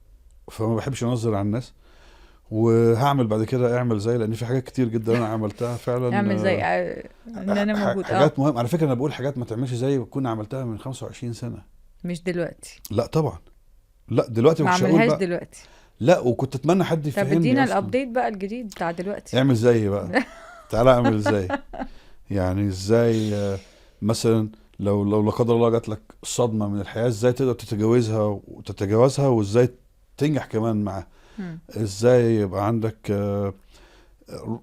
فما بحبش انظر على الناس. وهعمل بعد كده اعمل زي، لان في حاجات كتير جدا انا عملتها فعلا. اعمل زي ان انا موجود. حاجات مهمة على فكرة. انا بقول حاجات ما تعملش زي بكون عملتها من 25 سنة، مش دلوقتي. لا طبعا، لا دلوقتي ما مش هقول اعملهاش بقى دلوقتي. لا، وكنت اتمنى حد طب يفهمني ادينا اصلا. ال update بقى الجديد بتاع دلوقتي. اعمل زي بقى، تعالى اعمل زي. يعني ازاي مثلا لو لا قدر الله جات لك صدمة من الحياة ازاي تقدر تتجاوزها وتتجاوزها، وازاي تنجح كمان معاها. ازاي يبقى عندك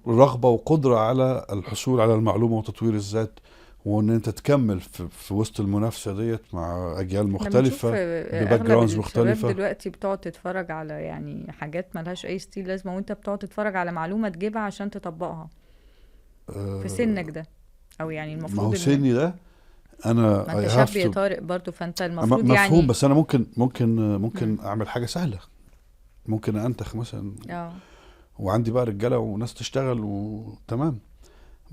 رغبة وقدره على الحصول على المعلومة وتطوير الذات، وان انت تكمل في وسط المنافسة ديت مع اجيال مختلفة ب backgrounds مختلفة. دلوقتي بتقعد تتفرج على يعني حاجات ملهاش اي ستيل لازمه، وانت بتقعد تتفرج على معلومة تجيبها عشان تطبقها في سنك ده، او يعني المفروض ما هو سني ده انا ما انت شاب يا طارق برضو، فانت المفروض مفهوم يعني مفهوم. بس انا ممكن اعمل حاجة سهلة، ممكن انتخ مثلا وعندي بقى رجاله وناس تشتغل وتمام،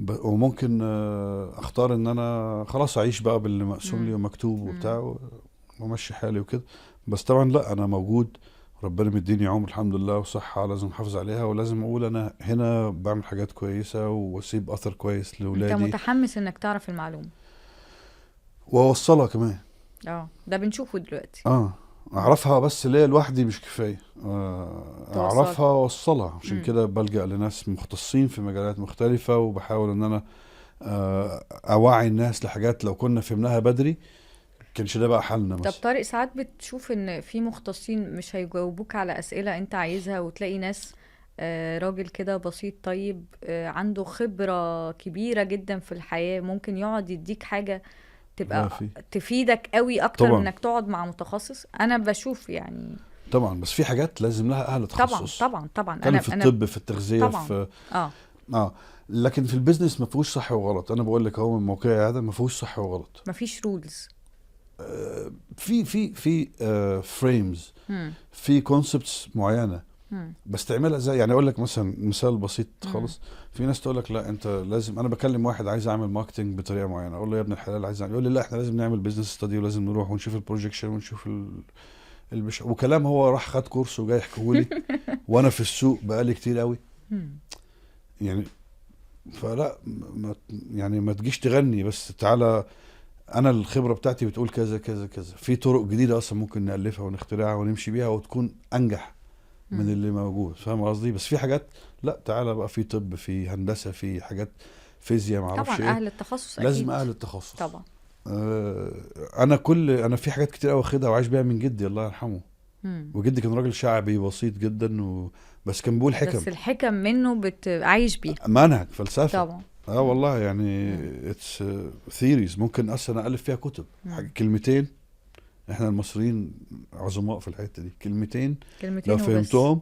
وممكن اختار ان انا خلاص اعيش بقى باللي مقسوم لي ومكتوب وبتاع وامشي حالي وكده. بس طبعا لا، انا موجود، ربنا مديني عمر الحمد لله وصحة لازم احافظ عليها، ولازم اقول انا هنا بعمل حاجات كويسة واسيب اثر كويس لاولادي. انت متحمس انك تعرف المعلومة واوصلها كمان. ده بنشوفه دلوقتي. اعرفها بس ليه لوحدي مش كفاية، اعرفها واوصلها. عشان كده بلجأ لناس مختصين في مجالات مختلفة، وبحاول ان انا اوعي الناس لحاجات لو كنا فهمناها بدري كانش ده بقى حالنا مثلا. طب طارق، ساعات بتشوف ان في مختصين مش هيجاوبوك على اسئلة انت عايزها، وتلاقي ناس راجل كده بسيط طيب عنده خبره كبيرة جدا في الحياة، ممكن يقعد يديك حاجة تبقى تفيدك قوي اكتر من انك تقعد مع متخصص. انا بشوف يعني طبعا، بس في حاجات لازم لها اهل تخصص. طبعا طبعا طبعا. انا في الطب، في التغذية، طبعًا. في لكن في ال business ما فيهوش صح وغلط. انا بقول لك اهو من موقعي هذا ما فيهوش صح وغلط، ما فيش rules. في في في frames، في concepts معينة بس تعملها ازاي. يعني اقول لك مثلا مثال بسيط خالص، في ناس تقول لك لا انت لازم، انا بكلم واحد عايز اعمل marketing بطريقة معينة، اقول له يا ابن الحلال عايز اعمل، يقول لي لا احنا لازم نعمل business study، ولازم نروح ونشوف ال projection ونشوف وكلام هو راح خد course وجاي يحكيه لي وانا في السوق بقالي كتير قوي يعني. فلا ما يعني ما تجيش تغني، بس تعالى انا الخبرة بتاعتي بتقول كذا كذا كذا، في طرق جديدة اصلا ممكن نالفها ونخترعها ونمشي بيها وتكون انجح من اللي موجود. فاهم قصدي؟ بس في حاجات لا، تعالى بقى في طب، في هندسة، في حاجات فيزياء، ما اعرفش ايه. طبعا اهل التخصص اكيد، لازم اهل التخصص طبعا. انا في حاجات كتير قوي واخدها وعايش بيها من جدي الله يرحمه. وجدي كان راجل شعبي بسيط جدا بس كان بيقول حكم، بس الحكم منه عايش بيها، منهج فلسفة طبعا. والله يعني it's theories ممكن اصلا الف فيها كتب. كلمتين، احنا المصريين عظماء في الحتة دي، كلمتين لو فهمتهم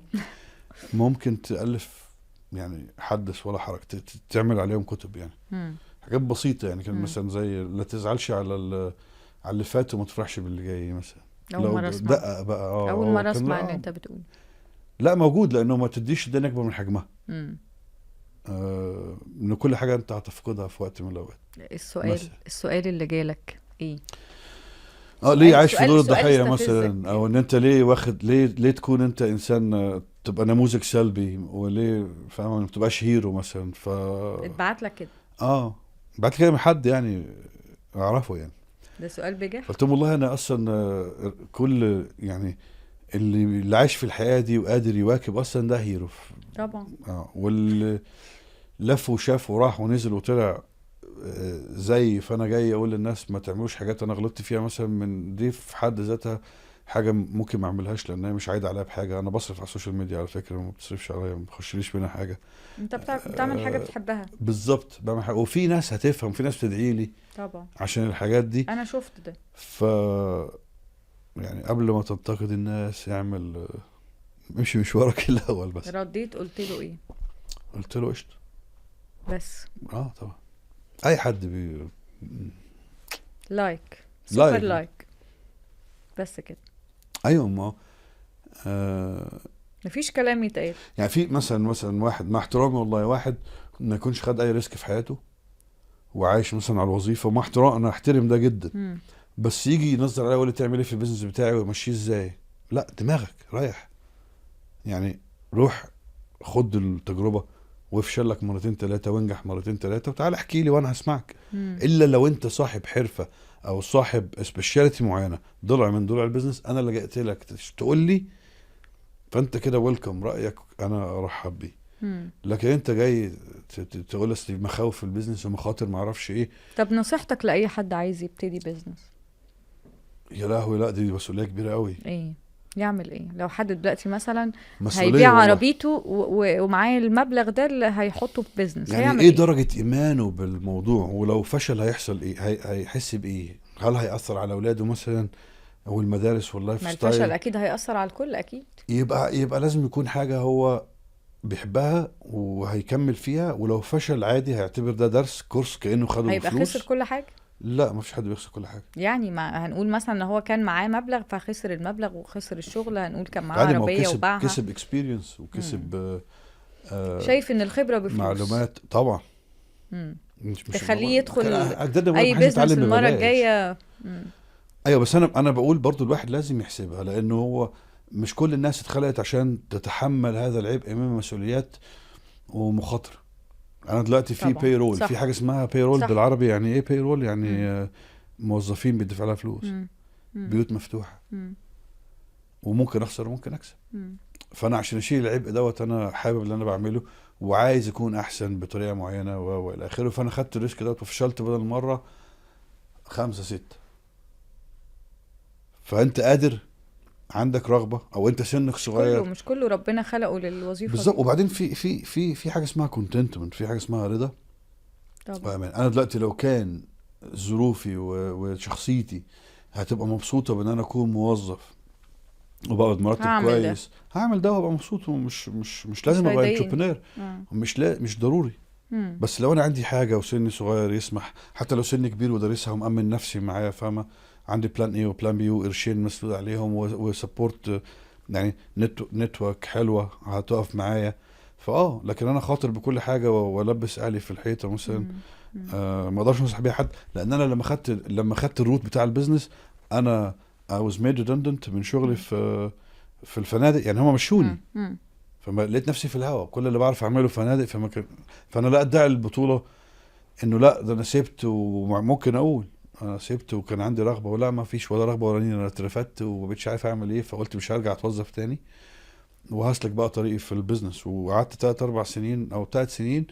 ممكن تالف يعني حدث ولا حرج، تعمل عليهم كتب يعني. حاجات بسيطة يعني، كان مثلا زي لا تزعلش على اللي فات وما تفرحش باللي جاي مثلا. اول مرة اسمع، دقق بقى. اول مرة اسمع اللي انت بتقول. لا موجود، لانه ما تديش الدنيا اكبر من حجمها. ان كل حاجة انت هتفقدها في وقت من الاوقات. السؤال اللي جالك ايه؟ ليه عايش في دور الضحية مثلا، او ان انت ليه واخد، ليه تكون انت انسان تبقى نموذج سلبي، وليه فاهم ما تبقاش hero مثلا. ف اتبعت لك كده؟ بعت لي كده من حد يعني اعرفه يعني. ده سؤال بجح. قلت له والله انا اصلا كل يعني اللي عايش في الحياة دي وقادر يواكب اصلا ده hero طبعا. واللي لف وشاف وراح ونزل وطلع زي، فانا جاي اقول للناس ما تعملوش حاجات انا غلطت فيها مثلا، من دي في حد ذاتها حاجة ممكن ما اعملهاش لانها مش عايدة عليها بحاجة. انا بصرف على ال social media على فكرة، ما بتصرفش عليا، ما بخشليش منها حاجة. انت بتعمل حاجة بتحبها بالظبط، بعمل حاجة، وفي ناس هتفهم، في ناس بتدعي لي طبعا عشان الحاجات دي. انا شفت ده. ف يعني قبل ما تنتقد الناس اعمل، امشي مشوارك الاول بس. رديت قلت له ايه؟ قلت له قشطه بس. طبعا اي حد like super like بس كده. ايوه ما مفيش كلام يتقال يعني. في مثلا واحد مع احترامي والله، واحد ما يكونش خد اي risk في حياته وعايش مثلا على الوظيفة، ومع احترام انا احترم ده جدا، بس يجي ينظر عليا ويقول لي تعمل ايه في ال business بتاعي ويمشيه ازاي. لا دماغك رايح يعني، روح خد التجربة وافشل لك مرتين ثلاثة وانجح مرتين ثلاثة وتعال احكي لي وانا هسمعك. الا لو انت صاحب حرفه او صاحب specialty معينة، ضلع من ضلع ال business، انا لجأت لك تقول لي، فانت كده welcome، رايك انا ارحب بيه. لكن انت جاي تقول اصل مخاوف في ال business ومخاطر ما اعرفش ايه. طب نصيحتك لاي حد عايز يبتدي business؟ يا لهوي، لا دي مسؤولية كبيرة قوي. ايه يعمل ايه لو حد دلوقتي مثلا هيبيع عربيته ومعاه المبلغ ده اللي هيحطه في business، يعني ايه درجه ايمانه بالموضوع؟ ولو فشل هيحصل ايه؟ هيحس بايه؟ هل هيأثر على اولاده مثلا او المدارس وال lifestyle؟ الفشل اكيد هيأثر على الكل اكيد. يبقى لازم يكون حاجة هو بيحبها وهيكمل فيها، ولو فشل عادي هيعتبر ده درس، course، كأنه خده بفلوس. هيبقى خسر كل حاجة؟ لا، ما فيش حد بيخسر كل حاجة. يعني ما هنقول مثلا ان هو كان معاه مبلغ فخسر المبلغ وخسر الشغل، هنقول كان معاه عربية وباعها، كسب experience وكسب شايف ان الخبرة بفلوس، معلومات طبعا. مش تخليه يدخل اي business المرة الجاية. ايوه، بس انا بقول برضو الواحد لازم يحسبها، لانه هو مش كل الناس اتخلقت عشان تتحمل هذا العبء من مسؤوليات ومخاطره. انا دلوقتي في payroll، في حاجة اسمها payroll بالعربي. يعني ايه payroll؟ يعني موظفين بيدفع لها فلوس، بيوت مفتوحة، وممكن اخسر وممكن اكسب. فانا عشان اشيل العبء دوت انا حابب اللي انا بعمله وعايز اكون احسن بطريقة معينة والى اخره، فانا خدت ال risk دوت وفشلت بدل مرة 5 6. فانت قادر، عندك رغبة، او انت سنك صغير. كله مش كله ربنا خلقه للوظيفة بالظبط. وبعدين في في في في حاجة اسمها contentment، في حاجة اسمها رضا. طبعا انا دلوقتي لو كان ظروفي وشخصيتي هتبقى مبسوطة بان انا اكون موظف وبقبض مرتب كويس، هعمل ده وهبقى مبسوط، ومش مش مش لازم ابقى entrepreneur، مش ضروري. بس لو انا عندي حاجة وسني صغير يسمح، حتى لو سني كبير ودارسها ومأمن نفسي معايا، فاهمه، عندي plan A و plan B وقرشين مسؤول عليهم و support، يعني network حلوة هتقف معايا. فاه لكن انا خاطر بكل حاجة والبس اهلي في الحيطة مثلا، ما اقدرش انصح بيها حد، لان انا لما خدت ال route بتاع ال business، انا I was made redundant من شغلي في الفنادق، يعني هم مشوني، فما لقيت نفسي في الهوا، كل اللي بعرف اعمله فنادق، فانا لا ادعي البطولة انه لا ده انا سبت، وممكن اقول انا سبت وكان عندي رغبة، ولا ما فيش ولا رغبة ولا انا اترفدت وما بقتش عارف اعمل ايه، فقلت مش هرجع اتوظف تاني وهسلك بقى طريقي في ال business. وقعدت 3-4 سنين او 3 سنين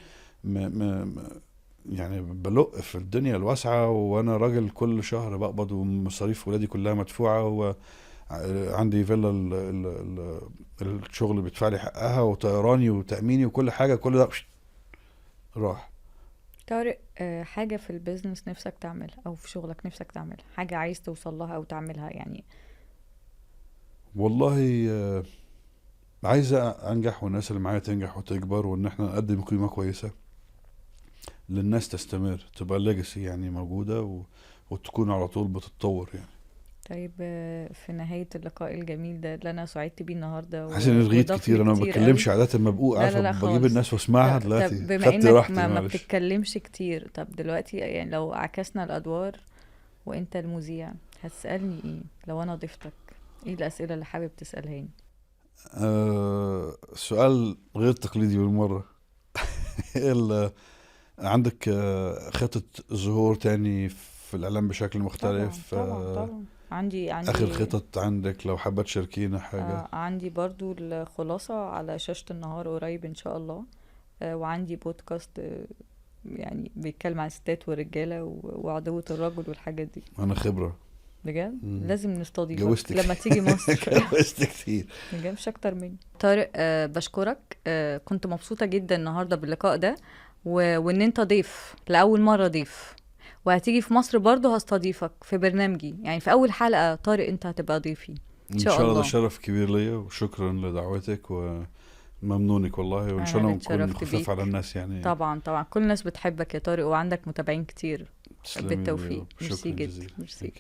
يعني بلق في الدنيا الواسعة، وانا راجل كل شهر بقبض ومصاريف ولادي كلها مدفوعة، وعندي فيلا الشغل بيدفع لي حقها، وطيراني وتاميني وكل حاجة، كل ده راح. طارق، حاجة في ال business نفسك تعملها أو في شغلك نفسك تعملها، حاجة عايز توصل لها أو تعملها يعني؟ والله عايز أنجح، والناس اللي معايا تنجح وتكبر، وإن احنا نقدم قيمة كويسة للناس تستمر، تبقى legacy يعني موجودة وتكون على طول بتتطور يعني. طيب، في نهاية اللقاء الجميل ده اللي أنا سعدت بيه النهاردة، حاسس إني رغيت كتير، أنا ما بتكلمش عادة، مبقوق، عارفة بجيب الناس واسمعها دلوقتي. بما إنك ما بتتكلمش كتير، طب دلوقتي يعني لو عكسنا الأدوار وإنت المذيع، هتسألني إيه لو أنا ضيفتك؟ إيه الأسئلة اللي حابب تسألهاني؟ سؤال غير تقليدي بالمرة. عندك خطة ظهور تاني في الإعلام بشكل مختلف؟ طبعا طبعا. عندي آخر خطط عندك لو حابة تشاركينا حاجة؟ عندي برضو الخلاصة على شاشة النهار قريب إن شاء الله، وعندي بودكاست يعني بيتكلم عن الستات والرجالة وعدوة الرجل والحاجات دي. أنا خبرة بجد، لازم نستضيفك لما تيجي مصر. جوزت كتير، مش أكتر مني. طارق، بشكرك، كنت مبسوطة جدا النهاردة باللقاء ده، وإن أنت ضيف لأول مرة ضيف، وهتيجي في مصر برضو هستضيفك في برنامجي، يعني في أول حلقة طارق أنت هتبقى ضيفي إن شاء الله. ده شرف كبير ليا، وشكرا لدعوتك وممنونك والله، وإن شاء الله نكون خفاف على الناس يعني. طبعا طبعا، كل الناس بتحبك يا طارق، وعندك متابعين كتير. بالتوفيق. ميرسي جدا، ميرسي.